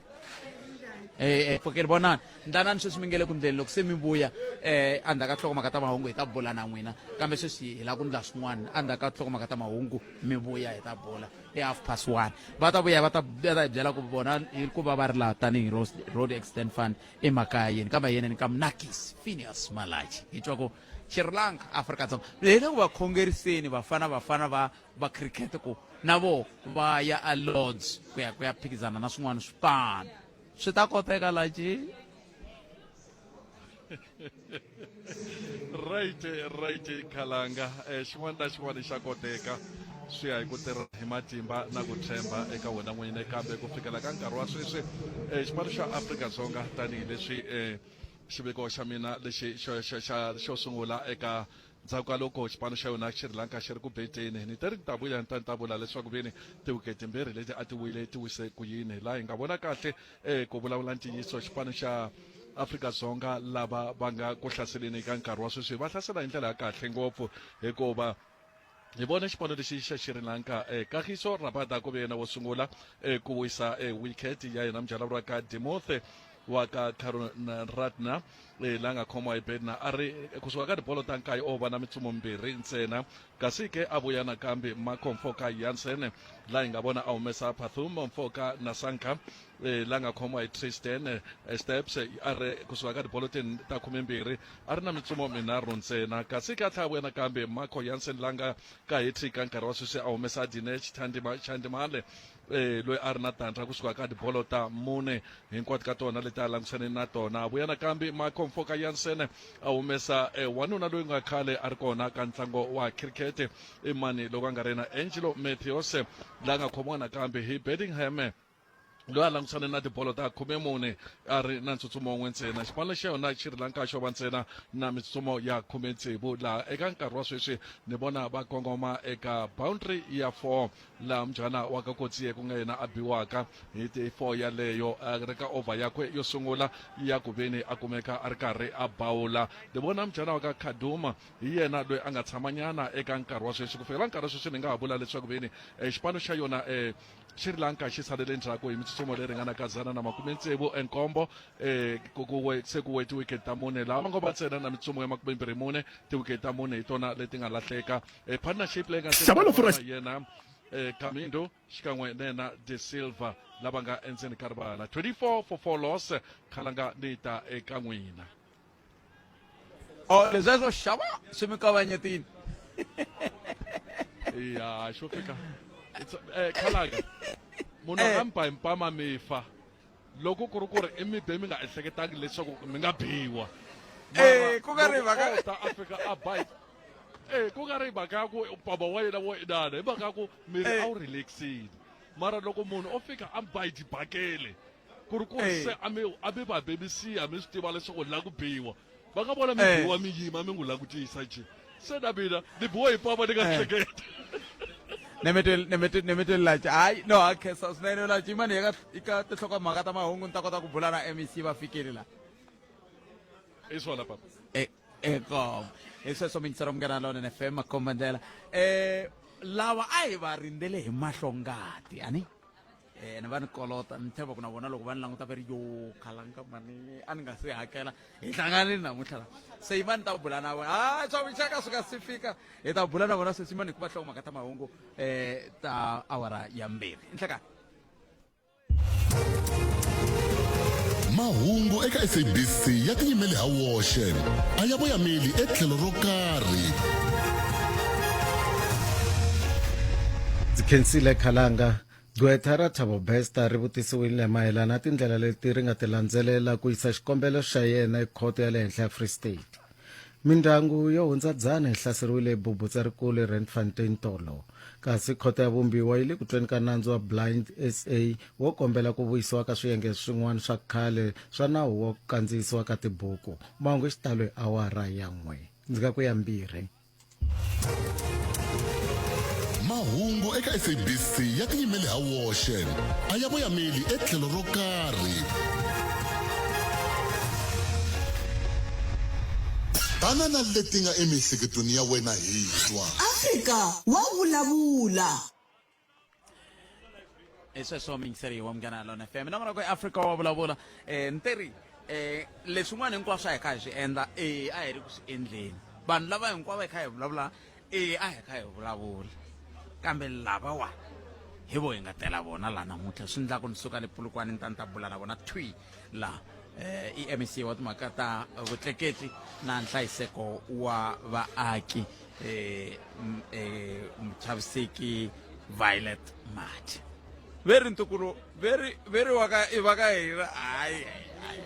eh eh pfukeli vonani ndlanani sweswi mi nge le ku ndleni loko se mi vuya eh endzhaku ka nhlokomhaka ta mahungu hi ta bula na n'wina kambe sweswi hi lava ku ndla swin'wana endzhaku ka nhlokomhaka ta mahungu mi vuya hi ta bula i half past one va ta vuya va ta va ta hi byela ku vona hikuva va ri laha tanihi road accident fund i mhaka ya yini kambe yeneni ka mnakis phineas malachi hi twa ku Sri Lanka Afrika-Dzonga hi le ku va khongeriseni vafana vafana va va cricket ku na vo va ya a Lords ku ya ku ya phikizana na swin'wana swipano swi ta koteka laci right right khalanga eh, xin'wana na xin'wana xa koteka swi ya hi ku tirha hi matimba na ku tshemba eka wena n'wini kambe ku fikela ka nkarhi wa sweswi eh, xipano xa afrika-dzonga tanihileswi eh, xiviko xa mina lexi xo xo xa xo sungula eka Ndzhaku ka loko xipano xa yona Sri Lanka xi ri ku beteni, ni te ri ni ta vuya ni ta ni ta vula leswaku veni tiwikete timbirhi leti a ti wile ti wise ku yini. Laha hi nga vona kahle e ku vulavula ntiyiso xipano xa Afrika-Dzonga lava va nga ku hlaseleni ka nkarhi wa sweswi va hlasela hi ndlela ya kahle ngopfu hikuva hi vone xipano lexi xa Sri Lanka eh, Kagiso Rabada ku ve yena wo sungula eh, ku wisa eh, wicket ya yena mujala wa ka Dimothe wa ka Karunaratne eh, la nga khomiwa hi Bednar a ri kusuka ka tibolo ta nkaye o va na mitsumo mimbirhi ntsena kasi ke a vuya nakambe Marco Mfoka Jansen la hi nga vona a humesa Pathum Mfoka Nasanka eh, la nga khomiwa hi Tristan eh, Steps a ri kusuka ka tibolo ta khumembirhi a ri na mitsumo minharhu ntsena kasi ke a tlhela a vuya nakambe Marco Jansen la nga ka hat-trick ka nkarhi wa sweswi a humesa Dinesh Chandimale eh, loyi a ri na tandra kusuka ka tibolo ta mune hinkwato ka tona leti a langusane na tona a vuya nakambe Marco Mfoka Jansen a humesa eh, wanuna loyi nga khale a ri kona ka ntlango wa cricket i mani loko a nga ri na Angelo Matthews la nga khomiwa nakambe hi Bedingham loyi a langusane na tibolo ta khumemune a ri na ntsutsumo wun'we ntsena xipano xa yona xi ri lanka xo va ntsena na mitsumo ya khumetsevu laha eka nkarhi wa sweswi ni vona va kongoma eka boundary ya 4 laha mujhana wa ka kotsiye ku nga yena a biwaka hi ti 4 yaleyo a ri ka over yakwe yo sungula ya ku veni a kumeka a ri karhi a bawula ni vona mujhana wa ka khaduma hi yena loyi a nga tshamanyana eka nkarhi wa sweswi ku fikela nkarhi wa sweswi ni nga ha vula leswaku veni eh, xipano xa yona um Sri Lanka xi salele ndzhaku hi mitsutsuma leyi ringanaka 167 um se ku we tiwikete ta mune laha va ngo va ntsena na mitsumo ya makumembirhi mune tiwikete ta mune hi tona leti nga lahleka um partnership leyi nga yena um Kamindo xikan'we na yena De Silva lava nga endzeni ka rivala 24 for 4 loss khalanga ni ta eka n'wina oh leswiya swo xava swi mi kavanyetini ya xo fika eh, khalaga munhu a nga mi ba hi mpama mi fa loko ku ri ku ri i mi be mi nga ehleketangi leswaku mi nga biwa Eh, ku nga ri mhaka- ta a fika a ba hi eh ku nga ri mhaka ya ku mpama wa yena wo inana hi mhaka ya ku miri a wu relaxile mara loko munhu o fika a mi ba hi dibakele ku ri ku ri se a mi a mi va bebisiya mi swi tiva leswaku la ku biwa va nga vona mi biwa mi yima mi n'wi langutisa njhe se na mina ni biwa hi papa ni nga hleketa nemeteli laci hayi no ha khensa swinene laci mani hi ka tinhlokomhaka ta mahungu ni ta kota ku bula na mec va fikile la i swona papa e Inkomu. Hi sweswo miyingiselo Munghana Lonene FM makombandlela. Eh lava a hi va rindzele hi mahlo ngati ani eh ni va ni kolota ni tshemba ku na vona loko va ni languta va ri yo khalanga mani a ni nga se hakela hi hlanganile namuntlha la se yi va ni ta bula na vona ha swa vuxaka swi nga si fika hi ta bula na vona sweswi mani hikuva hlokomhaka ta mahungu eh ta awara ya mbirhi nhlekani Mahungu eka SABC ya tiyimele ha woxe, a ya voyameli etlhelo ro karhi. Ndzi khensile Khalanga. Gqwetha ra Thabo Bester ri vutisiwile mayelana na tindlela leti ri nga ti landzelela ku yisa xikombelo xa yena ekhoto ya le henhla ya Free State. Mindyangu yo hundza dzana yi hlaseriwile hi bubutsa rikulu eRandfontein tolo. Kasi khoto ya vumbiwa yi le ku tweni ka nandzu wa Blind SA wo kombela ku vuyisiwa ka swiyenge swin'wana swa khale swa nawu wa ku kandziyisiwa ka tibuku. Mahungu hi xitalo hi awara ya n'we. Ndzi nga ku ya mbirhi. Mahungu eka SABC ya tiyimele ha woxe, a ya voyameli etlhelo ro karhi. Tana na leti nga emiehleketweni ya wena hi twa. Afrika wa vulavula. hi sweswo muyingiseri wa Munghana Lona FM nongonoko eAfrika wa vulavula um nteri um leswin'wana hinkwaswo a hi kha hi swi endla e a hi ri ku swi endleni vanhu lava hinkwavo hi kha hi vulavula e a hi kha hi vulavula kambe lavawa hi vo hi nga tela vona laha namuntlha swi ndlaku ni suka le Polokwane ni ta ni ta bula na vona thwi laha eh, i MEC wa timhaka ta vutleketli na nhlayiseko wa vaaki eh, eh, muchaviseki Violet Mathe ve ri ntukulu ve ri ve ri wa ka i va ka hina hayi hayi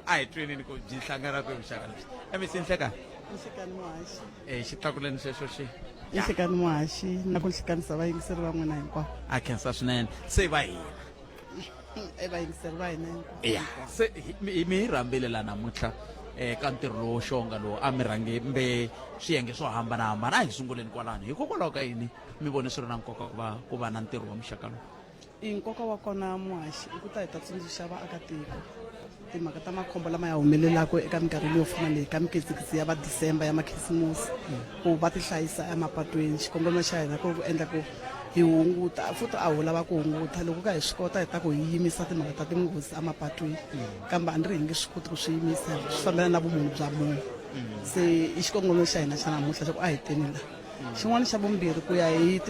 a hi twenini ku byi hlangana kwihi vuxaka lebyi MEC Nhlekani Nhlekani muhaxi. Eh, xi tlakuleni xexo xi Nhlekani muhaxi na ku nhlekanisa vayingiseri va n'wina hinkwavo. A khensa swinene se va hina E vayingiseri va hina hinkwavo. Ya se mi hi rhambile la namuntlha ka ntirho lowo xonga lowu a mi rhange mbe swiyenge swo hambanahambana a hi sunguleni kwalano hikokwalaho ka yini mi vone swi ri na nkoka ku va ku va na ntirho wa muxaka lowu I nkoka wa kona muhaxi i ku ta hi ta tsundzuxa vaakatiko timhaka ta makhombo lama ya humelelaka eka minkarhi leyo fana leyi ka mikitsikitsi ya va December ya makhisimusi ku va tihlayisa emapatwini xikongomelo xa hina ku ri ku endla ku hi hunguta futhi a ho lava ku hunguta loko ka hi swi kota hi ta ku hi yimisa timhaka ta tinghozi emapatwini kambe a ni ri hi nge swi koti ku swi yimisa swi fambelana na vumunhu bya munhu se i xikongomelo xa hina xa namuntlha xa ku a hi teni la xin'wana xa vumbirhi ku ya hi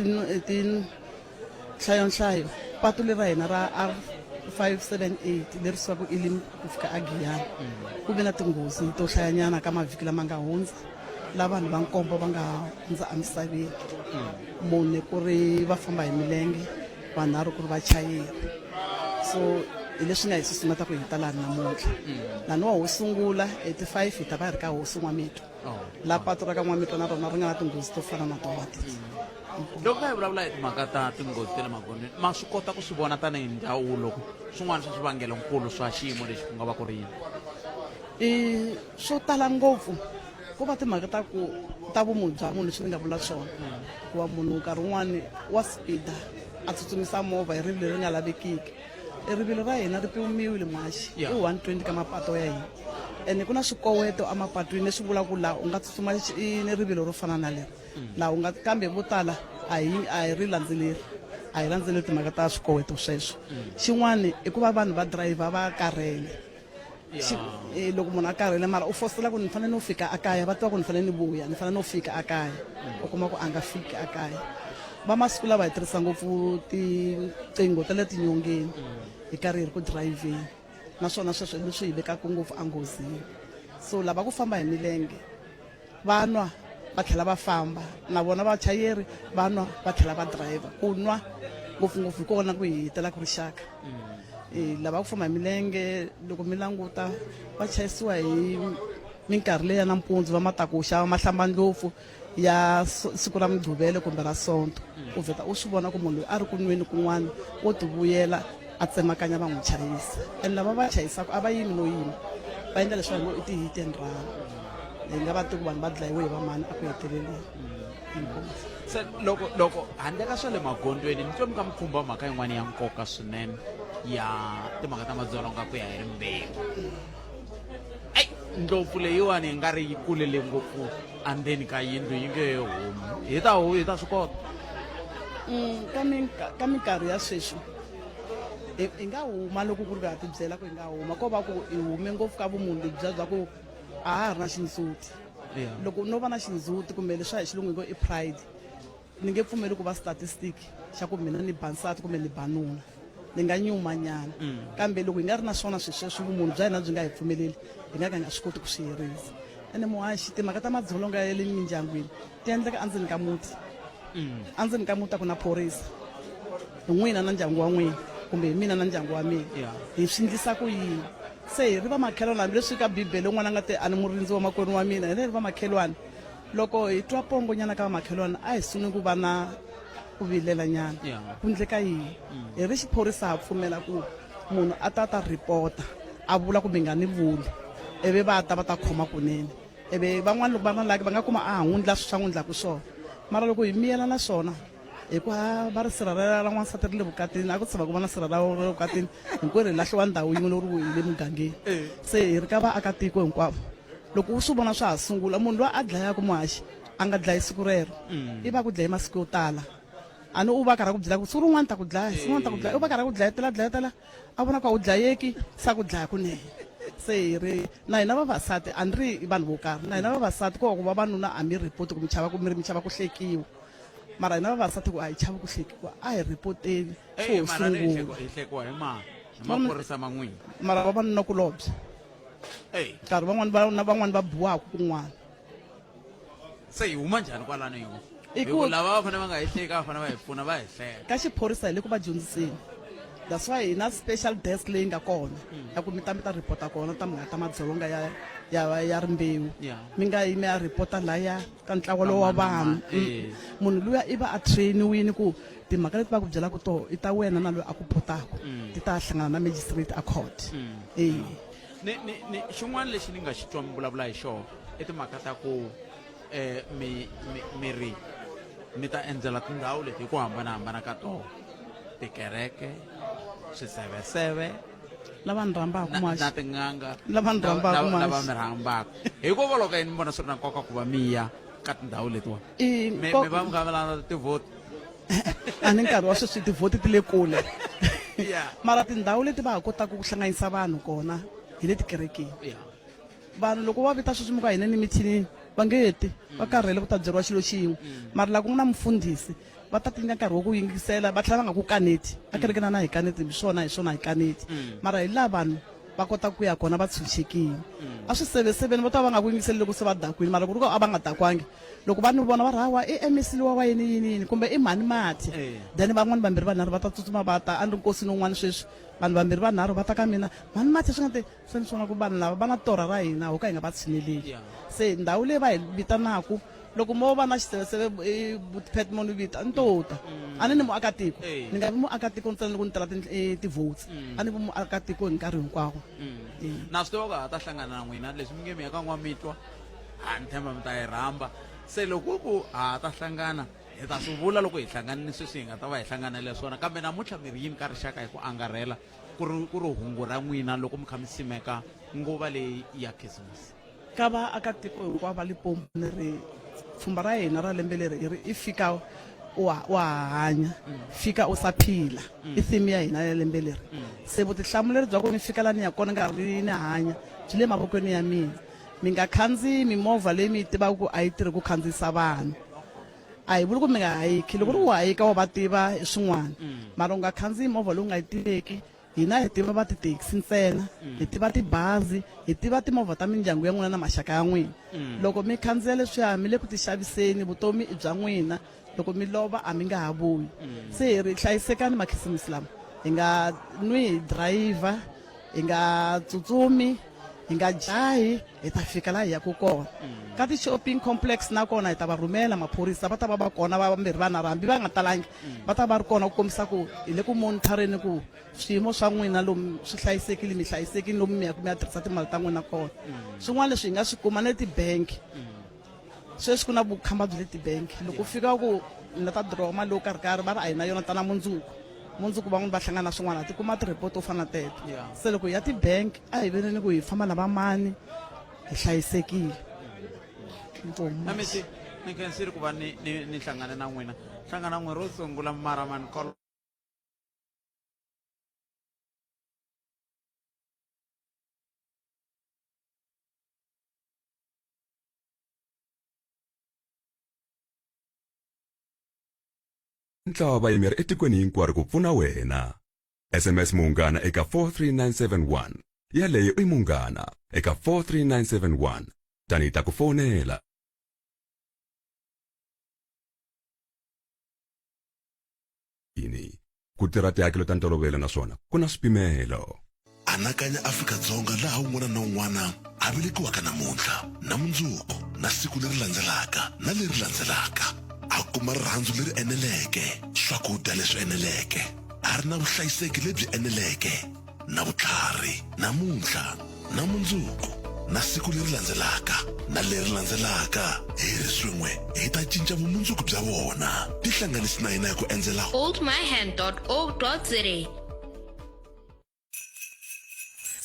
ti-nhlayo-nhlayo patu leri ra hina ra R 578 leri sukaka Elim ku fika aGiyani ku ve na tinghozi to hlayanyana ka mavhiki lama nga hundza la vanhu va nkombo va nga hundza emisaveni mune ku ri va famba hi milenge vanharhu ku ri vachayeri so hi leswi nga hi susumeta ku hi ta laha namuntlha laniwa ho sungula hi ti 5 hi ta va hi ri ka hosi N'wamitwa la patu ra ka N'wamitwa na rona ri nga na tinghozi to fana na tona teti loko hi vulavula hi timhaka ta tinghozi ta le magondzweni ma swi kota ku swi vona tanihi ndzawulo swin'wana swa swivangelonkulu swa xiyimo lexi ku nga va ku ri yini i swo tala ngopfu ko va timhaka ta ku ta vumunhu bya munhu leswi ni nga vula swona hikuva munhu nkarhi wun'wani wa spida a tsutsumisa movha hi rivilo leri nga lavekiki e rivilo ra hina ri pimiwile muhaxi i 120 ka mapato ya hina ene ku na swikoweto emapatwini leswi vulaka ku laha u nga tsutsuma ni rivilo ro fana na leri laha u nga kambe vo tala a hi a hi ri landzeleri a hi landzeleri timhaka ta swikoweto sweswo xin'wana i ku va vanhu va driver va karhele Eh, loko munhu a karhele mara u fosela ku ni fanele no fika akaya va tiva ku ni fanele ni vuya ni fanele no fika akaya u kuma ku a nga fiki akaya va masiku lava hi tirhisa ngopfu tiqingho ta le tinyongeni hi karhi hi ri ku driveni naswona sweswo hi leswi hi vekaka ngopfu enghozini so lava ku famba hi milenge va nwa va tlhela va famba na vona vachayeri va nwa va tlhela va driver ku nwa ngopfungopfu hi kona ku hi hetelaka rixaka mm. lava ku famba hi milenge loko mi languta va chayisiwa hi minkarhi leyi ya nampundzu va matakuxa mahlambandlopfu ya siku ra mugqivelo kumbe ra sonto mm. u vheta u swi vona ku munhu loyi a ri ku nweni kun'wana wo tivuyela a tsemakanya va n'wi chayisa and lava va chayisaka a va yimi no yima va endla leswaku ngo i ti-hit and run hi nga va tiku vanhu va dlayiwe hi vamani a ku heteleleni inkomu se loko loko handle ka swa le magondzweni ni twa mi ka mi khumba mhaka yin'wana ya nkoka swinene ya timhaka ta madzolonga ku ya hi rimbewu. ndlopfu leyiwani yi nga ri yi kulele ngopfu andzeni ka yindlu yi nge he humi hi ta hi ta swi kota Ka ka minkarhi ya sweswi hi nga huma loko ku ri ku ha tibyela ku hi nga huma ko va ku hi hume ngopfu ka vumunhu lebyiya bya ku a ha ha ri na xindzhuti loko no va na xindzhuti kumbe leswiya hi xilungu hi ngo i pride ni nge pfumeli ku va statistic xa ku mina ni ba nsati kumbe ni ba nuna ni nga nyuma nyana kambe loko hi nga ri na swona swilo sweswo vumunhu bya hina byi nga hi pfumeleli hi nga ka hi nga swi koti ku swi herisa ene muhaxi timhaka ta madzolonga ya le mindyangwini ti endleka endzeni ka muti endzeni ka muti a ku na phorisa hi n'wina na ndyangu wa n'wina kumbe hi mina na ndyangu wa mina hi swi ndlisa ku yini se hi ri vamakhelwani hambileswi ka bibele un'wana a nga te a ni murindzi wa makwenu wa mina hina hi ri vamakhelwani loko hi twa pongo nyana ka vamakhelwani a hi sunguli ku va na ku vilela nyana ku ndleka yini hi ri xiphorisa ha pfumela ku munhu a ta ta ripota a vula ku mi nga ni vuli ivi va ta va ta khoma kunene ivi van'wana loko va ri na laki va nga kuma a ha n'wi ndla swi swa n'wi ndlaku swona mara loko hi miyela na swona hi ku ha va ri sirha ra ra n'wansati ri le vukatini a ku tshama ku va na sirha ra ra le vukatini hinkwerhu hi lahliwa ndhawu yin'we loko ri hi le mugangeni se hi ri ka vaakatiko hinkwavo loko u swi vona swa ha sungula munhu loyi a dlayaka muhaxi a nga dlayi siku rero i va ku dlaye masiku yo tala a ni u va karhi a ku byela ku siku rin'wana ta ku dlaya siku rin'wana ta ku dlaya u va karhi a ku dlayetela dlayetela a vona ku a wu dlayeki se a ku dlaya kunene se hi ri na hina vavasati a ni ri vanhu vo karhi na hina vavasati ko va ku vavanuna a mi report ku mi chava ku mi ri mi chava ku hlekiwa mara hina vavasati ku a hi chavi ku hlekiwa a hi ripoteni swo mara ni hi hlekiwa hi ma hi maphorisa ma n'wina mara vavanuna kulobye nkarhi van'wani va na van'wani va buwaku kun'wana se hi huma njhani kwalano hi I ku lava va fanele va nga hi hleki a va fanele va hi pfuna va hi hleka ka xiphorisa hi le ku va dyondziseni that's why hi na special desk leyi nga kona ya ku mi ta mi ta report-a kona ta mhaka ta madzolonga ya ya ya rimbewu mi nga yi mi ya report-a laya ka ntlawa lowu wa vanhu munhu luya i va a train-iwini ku timhaka leti va ku byelaka toho i ta wena na loyi a ku potaka ti ta hlangana na magistrate a court e ni ni ni xin'wana lexi ni nga xi twa mi vulavula hi xona i timhaka ta ku eh mi mi mi ri mi ta endzela tindhawu leti hi ku hambanahambana ka tona tikereke swiseveseve lava ni rhambaka na, muhaxi na tin'anga Lava ni rhambaka, lava muhaxi. mi rhambaka hikokwalaho ka yini mi vona swi ri na nkoka ku va mi ya ka tindhawu letiwa I mi nko- mi va mi kha mi landza tivhoti a ni nkarhi wa sweswi tivhoti ti le kule Yeah. mara tindhawu leti va ha kotaka ku hlanganisa vanhu kona hi le tikerekeni Yeah. Vanhu loko va vita sweswi mi ku a hi neni mithinini va nge ti va karhele ku ta byeriwa xilo xin'we mara la ku nga na mufundhisi va ta tinyika nkarhi wa ku yingisela va tlhela va nga ku kaneti a kerekeni a na hi kaneti hi swona hi swona hi kaneti mara hi laha vanhu va kota ku ya kona va tshunxekile a swi seveseveni vo ta va nga ku yingiseli loko se va dakwini mara ku ri ku a va nga dakwangi loko va ni vona va ri hawa i MEC luwa wa yini yini yini kumbe i mhani Mathe then van'wani vambirhi vanharhu va ta tsutsuma va ta a ni ri nkosini wun'wani sweswi vanhu vambirhi vanharhu va ta ka mina mhani Mathe swi nga te Se ni swi vona ku vanhu lava va na torha ra hina ho ka hi nga va tshineleli. Se ndhawu leyi va hi vitanaku loko mo va na xiseveseve i Pat mo ni vita ni to ta. A ni ni muakatiko ni nga vi muakatiko ntsena loko ni tela ti-votes a ni vi muakatiko hi nkarhi hinkwawo. Na swi tiva ku ha ta hlangana na n'wina leswi mi nge mi ya ka N'wamitwa ha ni tshemba mi ta hi rhamba se loko ku ha ta hlangana hi ta swi vula loko hi hlanganile sweswi hi nga ta va hi hlanganele swona kambe namuntlha mi ri yini ka rixaka hi ku angarhela ku ri ku ri hungu ra n'wina loko mi kha mi simeka nguva leyi ya khisimusi Ka vaakatiko hinkwavo va Limpopo ni ri pfhumba ra hina ra lembe leri hi ri i fika wa wa ha hanya fika u sa phila i theme ya hina ya lembe leri se vutihlamuleri bya ku ni fika la ni ya kona nkarhi ni hanya byi le mavokweni ya mina mi nga khandziyi mimovha leyi mi yi tivaka ku a yi tirhi ku khandziyisa vanhu a hi vuli ku mi nga hayiki loko ri u hayika wa va tiva hi swin'wana mara u nga khandziyi movha lowu nga yi tiveki hina hi tiva va tithekisi ntsena hi tiva tibazi hi tiva timovha ta mindyangu ya n'wina na maxaka ya n'wina loko mi khandziya leswiya mi le ku tixaviseni vutomi i bya n'wina loko mi lova a mi nga ha vuyi se hi ri hlayisekani makhisimusi lama hi nga nwi hi driver hi nga tsutsumi hi nga jahi hi ta fika laha hi yaka kona ka ti-shopping complex na kona hi ta va rhumela maphorisa va ta va va kona va vambirhi vanharhu hambi va nga talangi va ta va ri kona ku kombisa ku hi le ku monitoreni ku swiyimo swa n'wina lomu swi hlayisekile mi hlayisekile lomu mi yaka mi ya tirhisa timali ta n'wina kona swin'wana leswi hi nga swi kuma na le ti-bank sweswi ku na vukhamba bya le ti-bank loko u fika ku ni la ta dirowa mali yo karhi karhi va ri a hi na yona tana mundzuku mundzuku van'wani va hlangana na swin'wana ha ti kuma ti-report to fana na teto se loko hi ya ti-bank a hi veneni ku hi famba na va mani hi hlayisekile. Inkomu. Na misi ni khensile ku va ni ni ni hlangane na n'wina. Hlangana n'wi ro sungula mara mani kolo. Ntlawa wa vayimeri etikweni hinkwaro ku pfuna wena. SMS Munghana eka 43971. Yaleyo i Munghana eka 43971. Tani hi ta ku fonela. Yini? Ku tirha tihakelo ta ntolovelo naswona ku na swipimelo. Anakanya Afrika-Dzonga laha un'wana na un'wana a velekiwaka namuntlha, na mundzuku, na siku leri landzelaka, na leri landzelaka. A kuma rirhandzu leri eneleke, swakudya leswi eneleke, a ri na vuhlayiseki lebyi eneleke, na vutlhari, namuntlha, na mundzuku, na siku leri landzelaka, na leri landzelaka. Hi ri swin'we hi ta cinca vumundzuku bya vona. Tihlanganisi na hina hi ku endzela holdmyhand.org.za.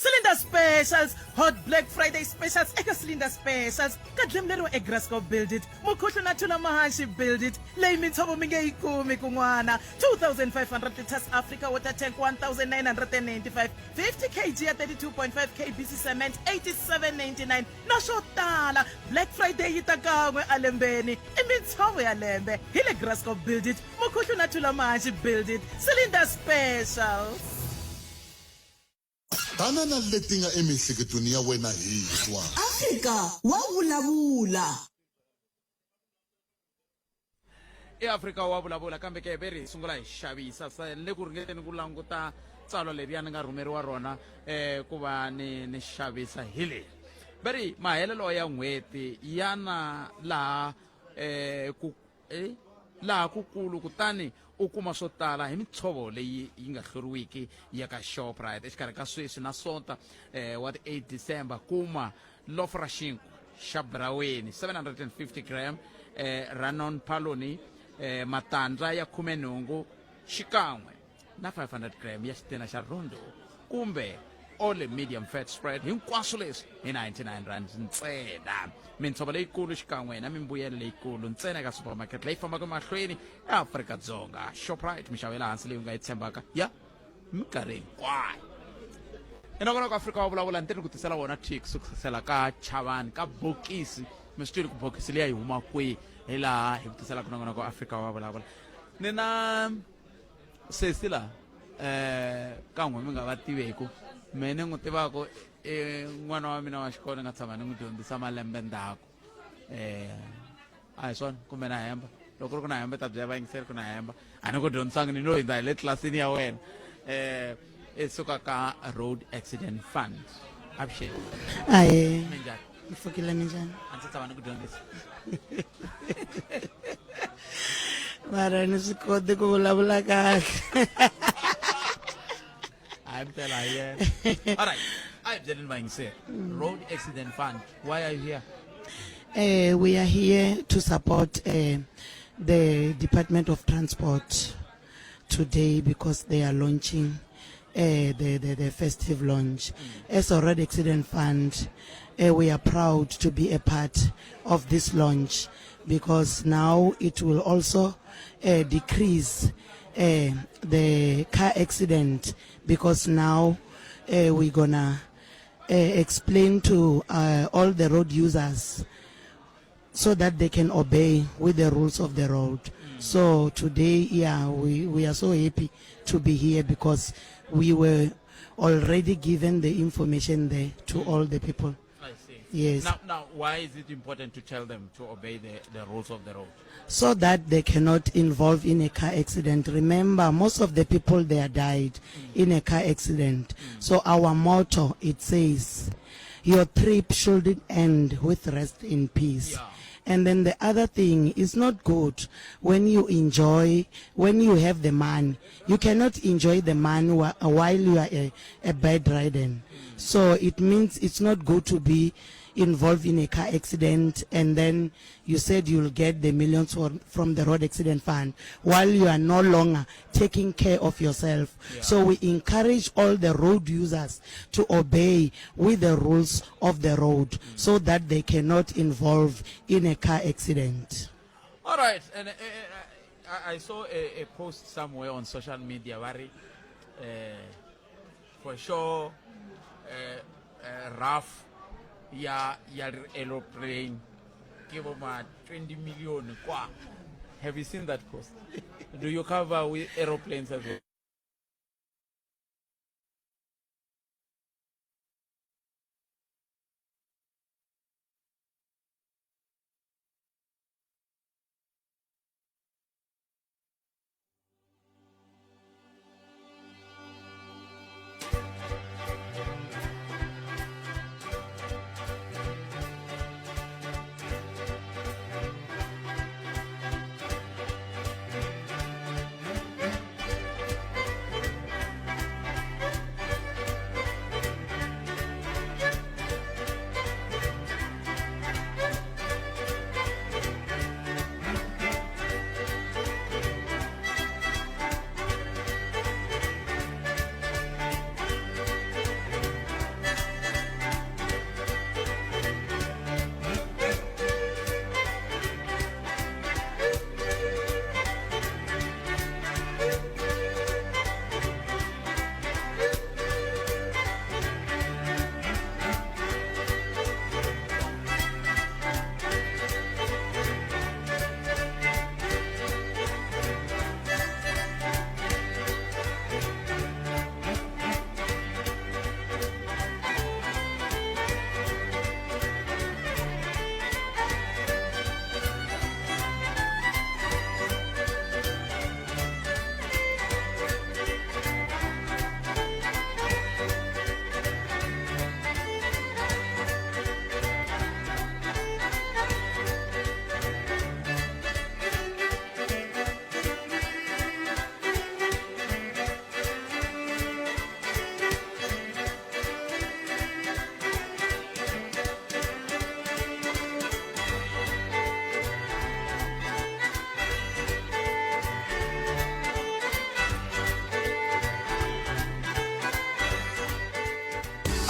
Cylinder Specials, Hot Black Friday Specials eka Cylinder Specials ka dlemuleriwa eGraskop Build It, Mukhuhlu na Thula Mahashi Build It, leyi mintshovo mi nge yi kumi kun'wana. 2500 litres Africa Water Tank 1995, 50 kg ya 32.5 kbc cement 87.99 na swo tala. Black Friday yi ta kan'we elembeni, i mintshovo ya lembe hi le Graskop Build It, Mukhuhlu na Thula Mahashi Build It, Cylinder Specials. Tana na leti nga emiehleketweni ya wena hi twa. Afrika wa vulavula. I Afrika wa vulavula kambe ke ve ri hi sungula hi xavisa se ni le ku ringeteni ku languta tsalwa leriya ni nga rhumeriwa rona eh ku va ni ni xavisa hi leri ve ri mahelelo ya n'hweti ya na laha eh ku eh laha kukulu kutani u kuma swo tala hi mitshovo leyi yi nga hluriwiki ya ka Shoprite exikarhi ka sweswi na Sonta eh, wa ti 8 December kuma lofo ra xinkwa xa buraweni 750 gram eh, ranon paloni eh, matandza ya 18 xikan'we na 500 gram ya xitina xa rondo kumbe ole medium fat spread hinkwaswo leswi hi 99 rand ntsena mintshovo leyikulu xikan'we na mimbuyelo leyikulu ntsena eka supermarket leyi fambaka mahlweni eAfrika-Dzonga Shoprite minxavo ya le hansi leyi u nga yi tshembaka ya minkarhi hinkwayo enongonoko Afrika wa vulavula ni ku tisela wona tix ku sasela ka chavani ka bokisi mi swi twile ku bokisi liya yi huma kwihi hi laha hi ku tiselaka nongonoko Afrika wa vulavula ni na sesi la eh ka n'we mi nga va tiveku me ni n'wi tivaku i n'wana wa mina wa xikolo ni nga tshama ni n'wi dyondzisa malembe ndzhaku eh a hi swona kumbe na hemba loko ri ku na hemba ta byela vayingiseri ku na hemba a ni ku dyondzisangi ni lo hindza hi le tlilasini ya wena eh i suka ka road accident fund avuxeni Ahee. Minjhani? Ni pfukile minjhani? A ndzi tshama ni ku dyondzisa. Mara ni swi koti ku vulavula kahle. Hayi mpela hi yena. All right. A hi byeleni vayingiseri. Road accident fund. Why are you here? We are here to support the Department of Transport today because they are launching the festive launch. As a Road Accident Fund, we are proud to be a part of this launch because now it will also decrease the car accident because now we're going to explain to all the road users so that they can obey with the rules of the road. So today, we are so happy to be here because we were already given the information there to all the people. I see. Yes. Now, why is it important to tell them to obey the rules of the road? So that they cannot involve in a car accident. Remember, most of the people, they are died in a car accident. So our motto, it says, your trip shouldn't end with rest in peace. And then the other thing, it's not good when you enjoy, when you have the money. You cannot enjoy the money while you are a bedridden. So it means it's not good to be involved in a car accident and then you said you'll get the millions for, from the road accident fund while you are no longer taking care of yourself. Yeah. So we encourage all the road users to obey with the rules of the road mm. so that they cannot involve in a car accident. All right, and uh, uh, I, I saw a, a post somewhere on social media, Barry, uh, for sure, uh, uh, rough ya ya aeroplane ke bo ma 20 million kwa. Have you seen that post? Do you cover with aeroplanes as well?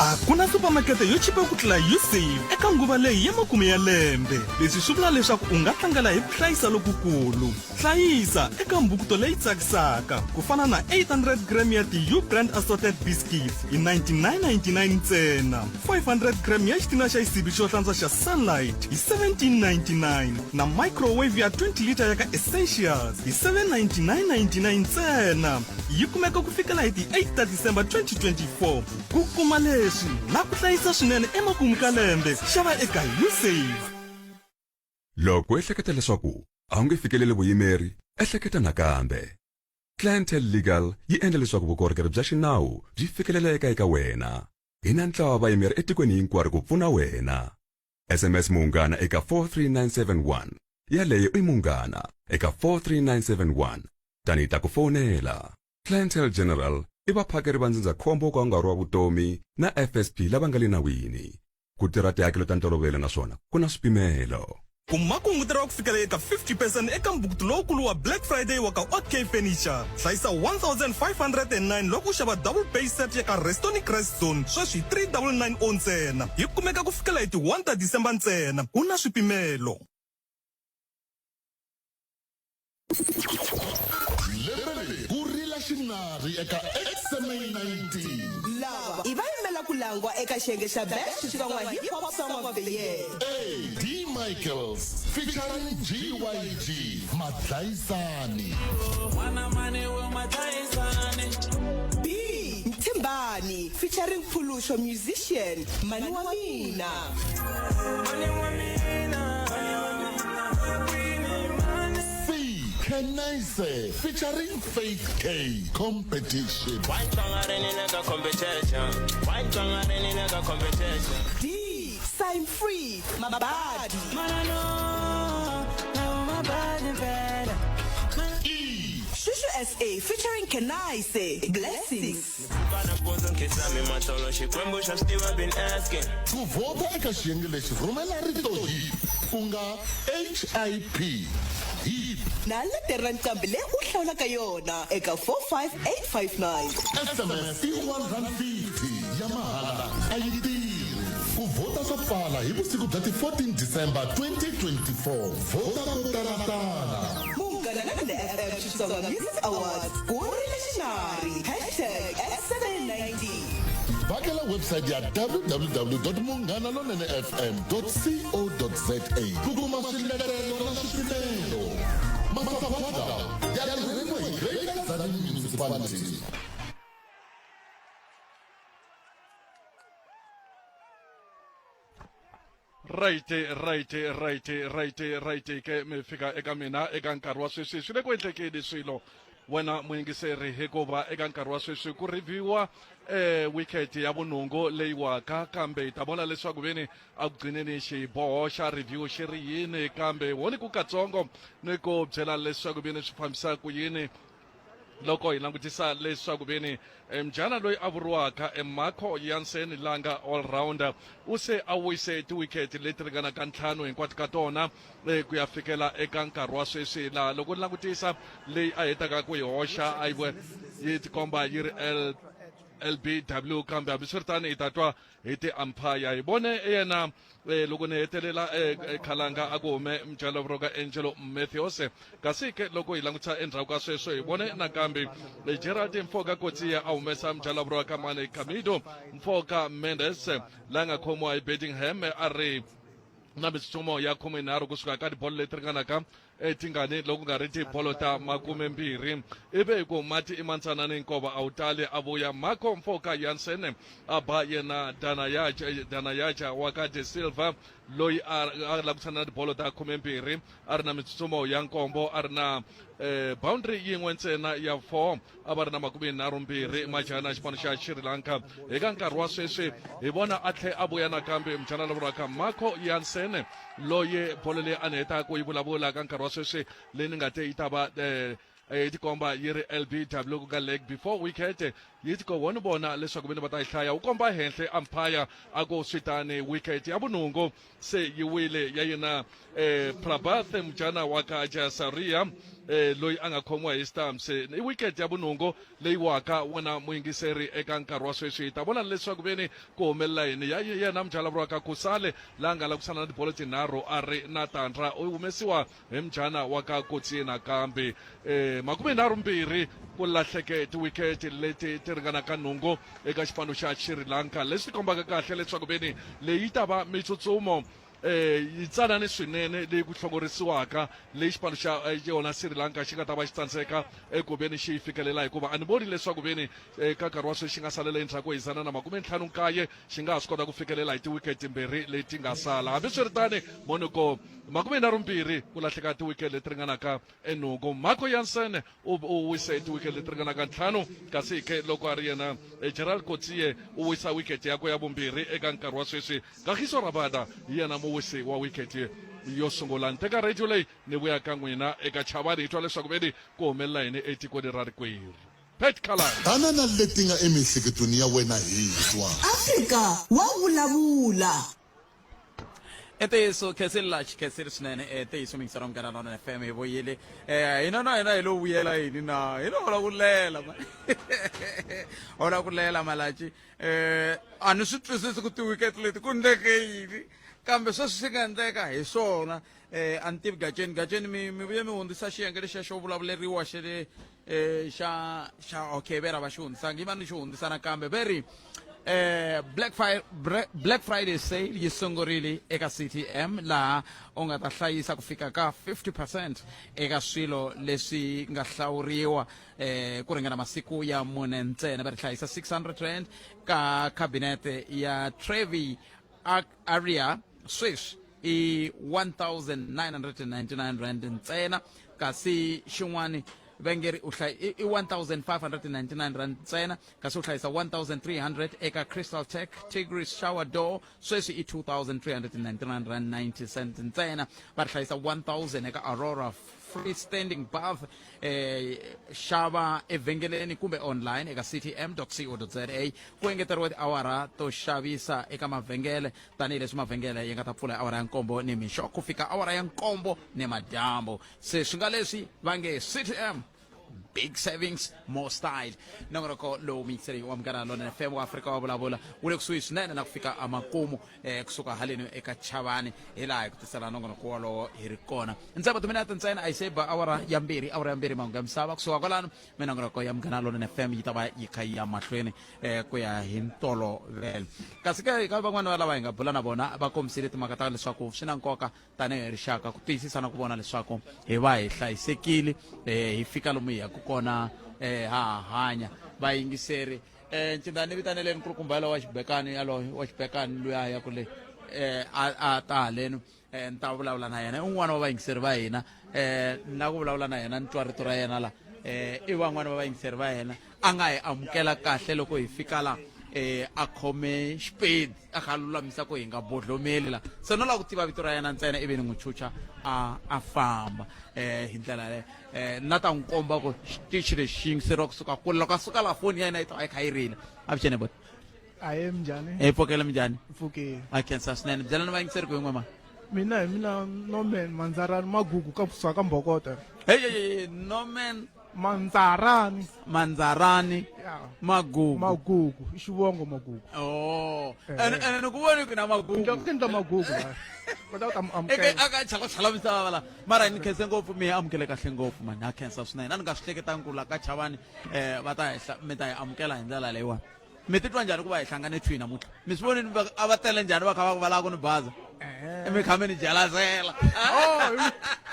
A ku na supamakete yo chipa ku tlula Usave eka nguva leyi ya makumu ya lembe. Leswi swi vula leswaku u nga tlangela hi ku hlayisa lokukulu. Hlayisa eka mbhukuto leyi tsakisaka ku fana na 800 gram ya ti-U-Brand Assorted Biscuits hi 99.99 ntsena, 500 gram ya xitina xa xisibi xo hlantswa xa Sunlight hi 17.99 na microwave ya 20 litre ya ka Essentials hi 799.99 ntsena. Yi kumeka ku fikela hi ti 8 ta December 2024. Ku kuma leswi na ku hlayisa swinene emakumu ka lembe, xava eka Usave. Loko u ehleketa leswaku a wu nge fikeleli vuyimeri, ehleketa nakambe. Clientele Legal yi endla leswaku vukorhokeri bya xinawu byi fikeleleka eka wena. Hi na ntlawa wa vayimeri etikweni hinkwaro ku pfuna wena. SMS munghana eka 43971. Yaleyo i munghana eka 43971. Tani hi ta ku fonela. Clientele General i vaphakeri va ndzindzakhombo wo ka wu nga ri wa vutomi na FSP lava nga le nawini. Ku tirha tihakelo ta ntolovelo naswona ku na swipimelo. Kuma ku hunguteriwa ku fikela eka 50 percent eka mbukuto lowukulu wa Black Friday wa ka OK Furniture. Hlayisa 1509 loko u xava double bay set ya ka Restonic Rest Zone sweswi hi 3990 ntsena. Yi kumeka ku fikela hi ti 1 ta December ntsena. Ku na swipimelo. Lembe leri ku rila xinari eka XMA 19. Lava i va yimela ku langwa eka xiyenge xa Best Xitsonga Hip Hop Song of the Year. A D Michaels featuring GYG Madlayisani. B Mthimbani featuring Phulusho Musician Mani wa Mina. C Kenise featuring Faith K Competition. D Sign Free Mabadi. E Shushu SA featuring Kenise Blessings. Ku vhota eka xiyenge lexi rhumela rito hip ku nga HIP hip Na letere ra nqambi leyi u hlawulaka yona eka 45859. SMS i R1.50 ya mahala a yi tirhi. Ku vhota swa pfala hi vusiku bya ti 14 December 2024. Vhota ko talatala. Munghana Lonene FM Xitsonga Music Awards ku rile xinari hashtag S790. Vhakela website ya www.munghanalonenefm.co.za ku kuma swiletelo na swipimelo. Masagwadi ya tirheriwa hi Greater Tzaneen Municipality. Right right right right right ke mi fika eka mina eka nkarhi wa sweswi swi le ku endlekeni swilo wena muyingiseri hikuva eka nkarhi wa sweswi ku reviewa eh wicket ya vunhungu leyi waka kambe hi ta vona leswaku veni a ku gcineni xiboho xa review xi ri yini kambe woni ku katsongo ni ku byela leswaku veni swi fambisa ku yini loko hi langutisa leswaku veni eh, mjana loyi a vuriwaka eh, Marco Jansen la nga all rounder u se a wise tiwikete leti ringanaka ntlhanu hinkwato ka tona eh, ku ya fikela eka nkarhi wa sweswi laha loko ni langutisa leyi a hetaka ku yi hoxa a yi yi tikomba yi ri L LBW kambe hambiswiritano hi ta twa hi ti-umpire hi vone yena eh, loko ni hetelela eh, eh, khalanga a ku hume mjalo ka Angelo Matthews kasi ke loko hi langutisa endzhaku ka sweswo hi vone nakambe eh, Gerald Mfoka Kotsia a humesa mjalo ka Mane Camido Mfoka Mendes la nga khomiwa hi Bedingham a ri na mitsumo ya khumenharhu kusuka ka tibolo leti ringanaka etingani loko nga ri tibolo ta makumembirhi ivi hi ku mati i mantsanani nkova a wu tali a vuya Marco Mfoka Jansen a ba yena Danayaja Danayaja wa ka De Silva loyi a a langutana na tibolo ta khumembirhi a ri na mitsutsumo ya nkombo a ri na eh, boundary yin'we ntsena ya 4 a va ri na makumenharhumbirhi majana xipano xa Sri Lanka eka nkarhi wa sweswi hi vona a tlhe a vuya nakambe mujana la vuriwaka Marco Jansen loyi bolo leyi a ni hetaka ku yi vulavula ka nkarhi wa sweswi leyi ni nga te yi ta va eh, yi tikomba yi ri LBW ku nga leg before wicket yi tiko wo ni vona leswaku veni va ta yi hlaya wu komba henhle umpire a ku swi tani wicket ya vunhungu se yi wile ya yena eh, Prabhath mujana wa ka Jasaria eh, loyi a nga khomiwa hi stumps i wicket ya vunhungu leyi waka wena muyingiseri eka nkarhi wa sweswi hi ta vona leswaku veni ku humelela yini ya yena mujala vuriwaka Kusale la nga langutisana na tibolo tinharhu a ri na tandra u humesiwa hi mujana wa ka Kotsi nakambe eh, makumenharhumbirhi ku lahleke tiwikete leti ti ringanaka nhungu eka xipano xa Sri Lanka leswi kombaka kahle leswaku veni leyi ta va mitsutsumo eh yi tsanane swinene leyi ku hlongorisiwaka leyi xipano xa eh, yona Sri Lanka xi nga ta va xi tsandzeka eku veni xi yi fikelela hikuva a ni voni leswaku veni eh, ka nkarhi wa sweswi xi nga salela endzhaku hi zana na makume ntlhanu nkaye xi nga ha swi kota ku fikelela hi tiwiket timbirhi leti nga sala hambiswiritani moniko makumenharhumbirhi ku lahleka tiwiket leti ringanaka enhungu Marco Jansen u u wise tiwiket leti ringanaka ntlhanu kasi ke loko a ri yena eh, Gerald Coetzee u wisa wicket yakwe ya vumbirhi eka nkarhi wa sweswi Kagiso Rabada hi yena muwisi wa wicket yo sungula ni teka radio leyi ni vuya ka n'wina eka chavani hi twa leswaku veni ku humelela yini etikweni ra rikwerhu Pat Callan Tana na leti nga emiehleketweni ya wena hi twa. Afrika wa vulavula. I ntiyiso khensile la xikhensile swinene e ntiyiso mingisero munghana lona FM hi vuyile eh hina na hina hi lo vuyela yini na hi lo hola ku lela ma hola ku lela malachi eh a ni swi twisisi ku ti-wicket leti ku ndleke yini kambe sweswi swi nga endleka hi swona eh a ni tivi gaceni gaceni mi mi vuye mi hundzisa xiyenge lexiya xo vulavuleriwa xe le eh xa xa okay ve ra va xi hundzisanga yi va ni xi hundzisa nakambe ve ri eh Black Fire Black Friday sale yi sungurile eka CTM laha u nga ta hlayisa ku fika ka 50% eka swilo leswi nga hlawuriwa eh ku ringana masiku ya mune ntsena va ri hlayisa 600 rand ka cabinet ya Trevi Aria sweswi i 1999 rand ntsena kasi xin'wani va nge ri u hlay i 1599 rand ntsena kasi u hlayisa 1300 eka Crystal Tech Tigris shower door sweswi i 2399 rand 90 cent ntsena va ri hlayisa 1000 eka Aurora freestanding bath eh xava evhengeleni kumbe online eka ctm.co.za ku engeteriwa tiawara to xavisa eka mavhengele tanihileswi mavhengele ya nga ta pfula hi awara ya nkombo ni mixo ku fika awara ya nkombo ni madyambu se swi nga leswi va nge ctm big savings more style nongonoko lowu miyingiseri wa munghana lonene fm wa afrika wa vulavula wu le kusuhi swinene na ku fika emakumu eh, kusuka haleni eka chavani hi laha hi ku tisela nongonoko wolowo hi ri kona ntsema timinete ntsena a yi se ba awara ya mbirhi awara ya mbirhi mahungu ya misava kusuka kwalano minongonoko ya munghana lonene fm yi ta va yi kha yi ya mahlweni eh, ku ya hi ntolovelo kasi ke ka van'wana va lava hi nga bula na vona va kombisile timhaka ta leswaku swi na nkoka tanihi rixaka ku tiyisisa na ku vona leswaku hi va hi hlayisekile eh, hi fika lomu hi yaka kona eh, ha ha hanya vayingiseri eh, ncinda ni vitaneleni nkulukumba yalowo wa xibekani yaloyo wa xibekani luya ya ku le eh, a ta haleno eh, ni ta vulavula na yena i un'wana wa vayingiseri va hina eh, na ku vulavula na yena ni twa rito ra yena la eh, i van'wana va vayingiseri va hina a nga hi amukela kahle loko hi fika la eh a khome xipedi a kha a lulamisa ku hi nga bodlomeli la se no lava ku tiva vito ra yena ntsena ivi ni n'wi chucha a a famba eh hi ndlela yaleyo eh na ta n'wi komba ku xitichi lexi xi yingiseriwa kusuka kule loko a suka la foni ya yena yi ta va yi kha yi rila avuxeni bot aye minjhani hi pfukele minjhani pfukile a khensa swinene byelani vayingiseri ku hi n'we mani mina hi mina norman mandzarani magugu ka kusuka ka mbokota hey, hey, hey, norman mandzarani mandzarani Yeah. magugu magugu i xivongo magugu oh Eh. ene ene ni ku voni ku na magugu ku ndla magugu la kota ku ta mu eka amukela aka chaka chala misava la mara ni khense ngopfu mi amukele kahle ngopfu mani ha khensa swinene a ni nga swi hleketangi ku la ka chavani eh va ta hi mi ta hi amukela hi ndlela leyiwani mi titwa njhani ku va hi hlangane thwi namuntlha mi swi vonini a va tele njhani va kha va va lava ku ni baza mi kha mi ni jalazela Oh,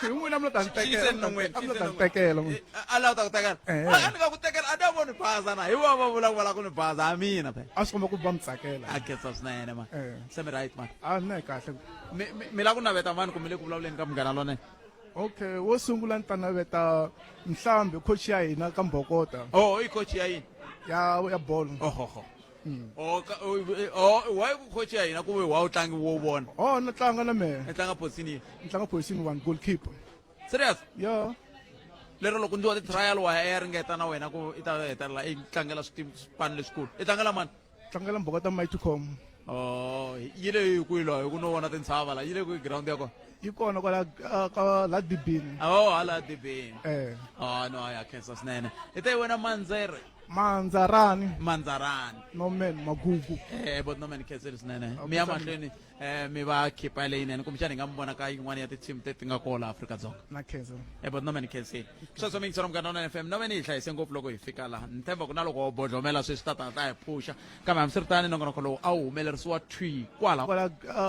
hi n'wina mi lo ta ni tekela Xiyiseni non'weni, a mi lo ta xiyiseni ni tekela n'wina. a lava ta ku tekela Eh. a ni nga ku tekela a ni voni baza na hi vona va vula ku va lava ku ni baza a mina phela a swi komba ku va mi tsakela a khensa swinene man Eh. se mi right man a ni kahle mi lava ku naveta mani kumbe le ku vulavuleni ka munghana lonene okay wo sungula ni ta naveta mhlawumbi coach ya hina ka mbokota oh i coach ya yini ya ya bolo ohoho oh ka- oh, oh why ku coach ya hina ku ve wa u tlangi wo vona oh na tlanga na mehe i tlanga position yihi ni tlanga position one goalkeeper serious yeah lero loko ndzi wa ti-trial wa ya ya ringeta na wena ku i ta hetelela i tlangela swipano leswikulu i tlangela mani tlangela mbokota mighty com oh yi le hi kwihi loyi ku no vona tintshava la yi le kwihi ground ya kona yi kona kwala ka la dibini oh hala dibini eh oh no ya khensa swinene i te wena mandzere mandzarani mandzarani norman magugu eh but norman khenseli swinene mi ya mahlweni eh mi va khipa leyinene kumbexana hi nga mi vona ka yin'wana ya ti-team leti nga kona laha Afrika-Dzonga na khensa eh but norman khenseli sweswo mi yingisela munghana wa FM norman hi hlayise ngopfu loko hi fika laha ni tshemba ku na loko wo bodlomela sweswi ta ta ta hi phusha kambe hambiswiritano nongonoko lowu a wu humelerisiwa thwi kwala kwala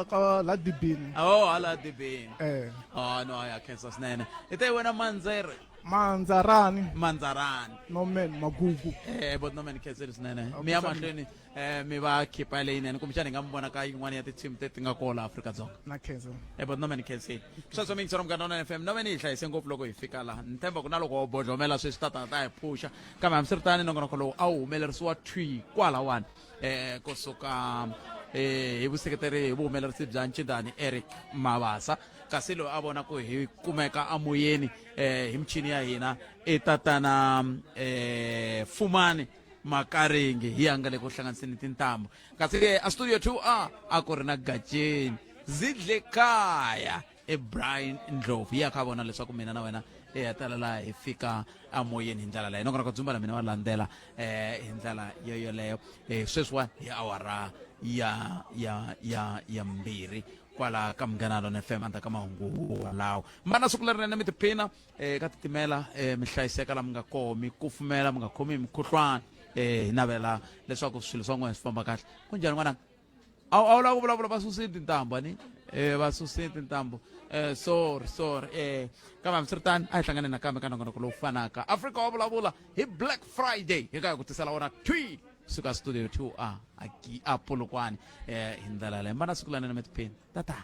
ka la dibini oh hala dibini eh oh no ya khensa swinene i te wena mandzere mandzarani mandzarani norman magugu eh but norman khenseli swinene mi ya mahlweni eh mi va khipa leyinene kumbexana hi nga mi vona ka yin'wana ya ti-team leti nga kona laha Afrika-Dzonga na khensa eh but norman khenseli sweswo mi yingisela munghana wa FM norman hi hlayise ngopfu loko hi fika laha ni tshemba ku na loko wo bodlomela sweswi ta ta ta hi phusha kambe hambiswiritano nongonoko lowu a wu humelerisiwa thwi kwalawani eh kusuka eh hi vuseketeri hi vuhumelerisi bya ncindani Eric Mabasa kasi loyi a vona ku hi kumeka amoyeni eh hi michini ya hina i tatana eh Fumani Makaringi hi ya nga le ku hlanganiseni tintambu kasi ke a studio 2A a ku ri na Gajeni Zidle Kaya i Brian Ndlovu hi ya kha vona leswaku mina na wena hi hetelela hi fika amoyeni hi ndlela leyo nakona ku dzumba la mina wa landzela eh hi ndlela yo yoleyo eh sweswiwani hi awara ya ya ya ya mbirhi kwala ka munghana lona fm endzhaku ka mahungu walawo mana siku lerinene mi tiphina eh ka titimela eh mi hlayiseka la mi nga koho mi kufumela mi nga khomi hi mikhuhlwana eh hi navela leswaku swilo swa n'wina swi famba kahle kunjhani n'wananga a wu a wu lava ku vulavula va susile tintambu ani eh va susile tintambu eh sorry sorry eh kambe hambiswiritano a hi hlangane nakambe ka nongonoko lowu fanaka afrika wa vulavula hi black friday hi ka hi ku tisela wona thwi suka studio 2 a a polokwane eh hi ndlela leyo mbana siku lanene mi tiphina tata.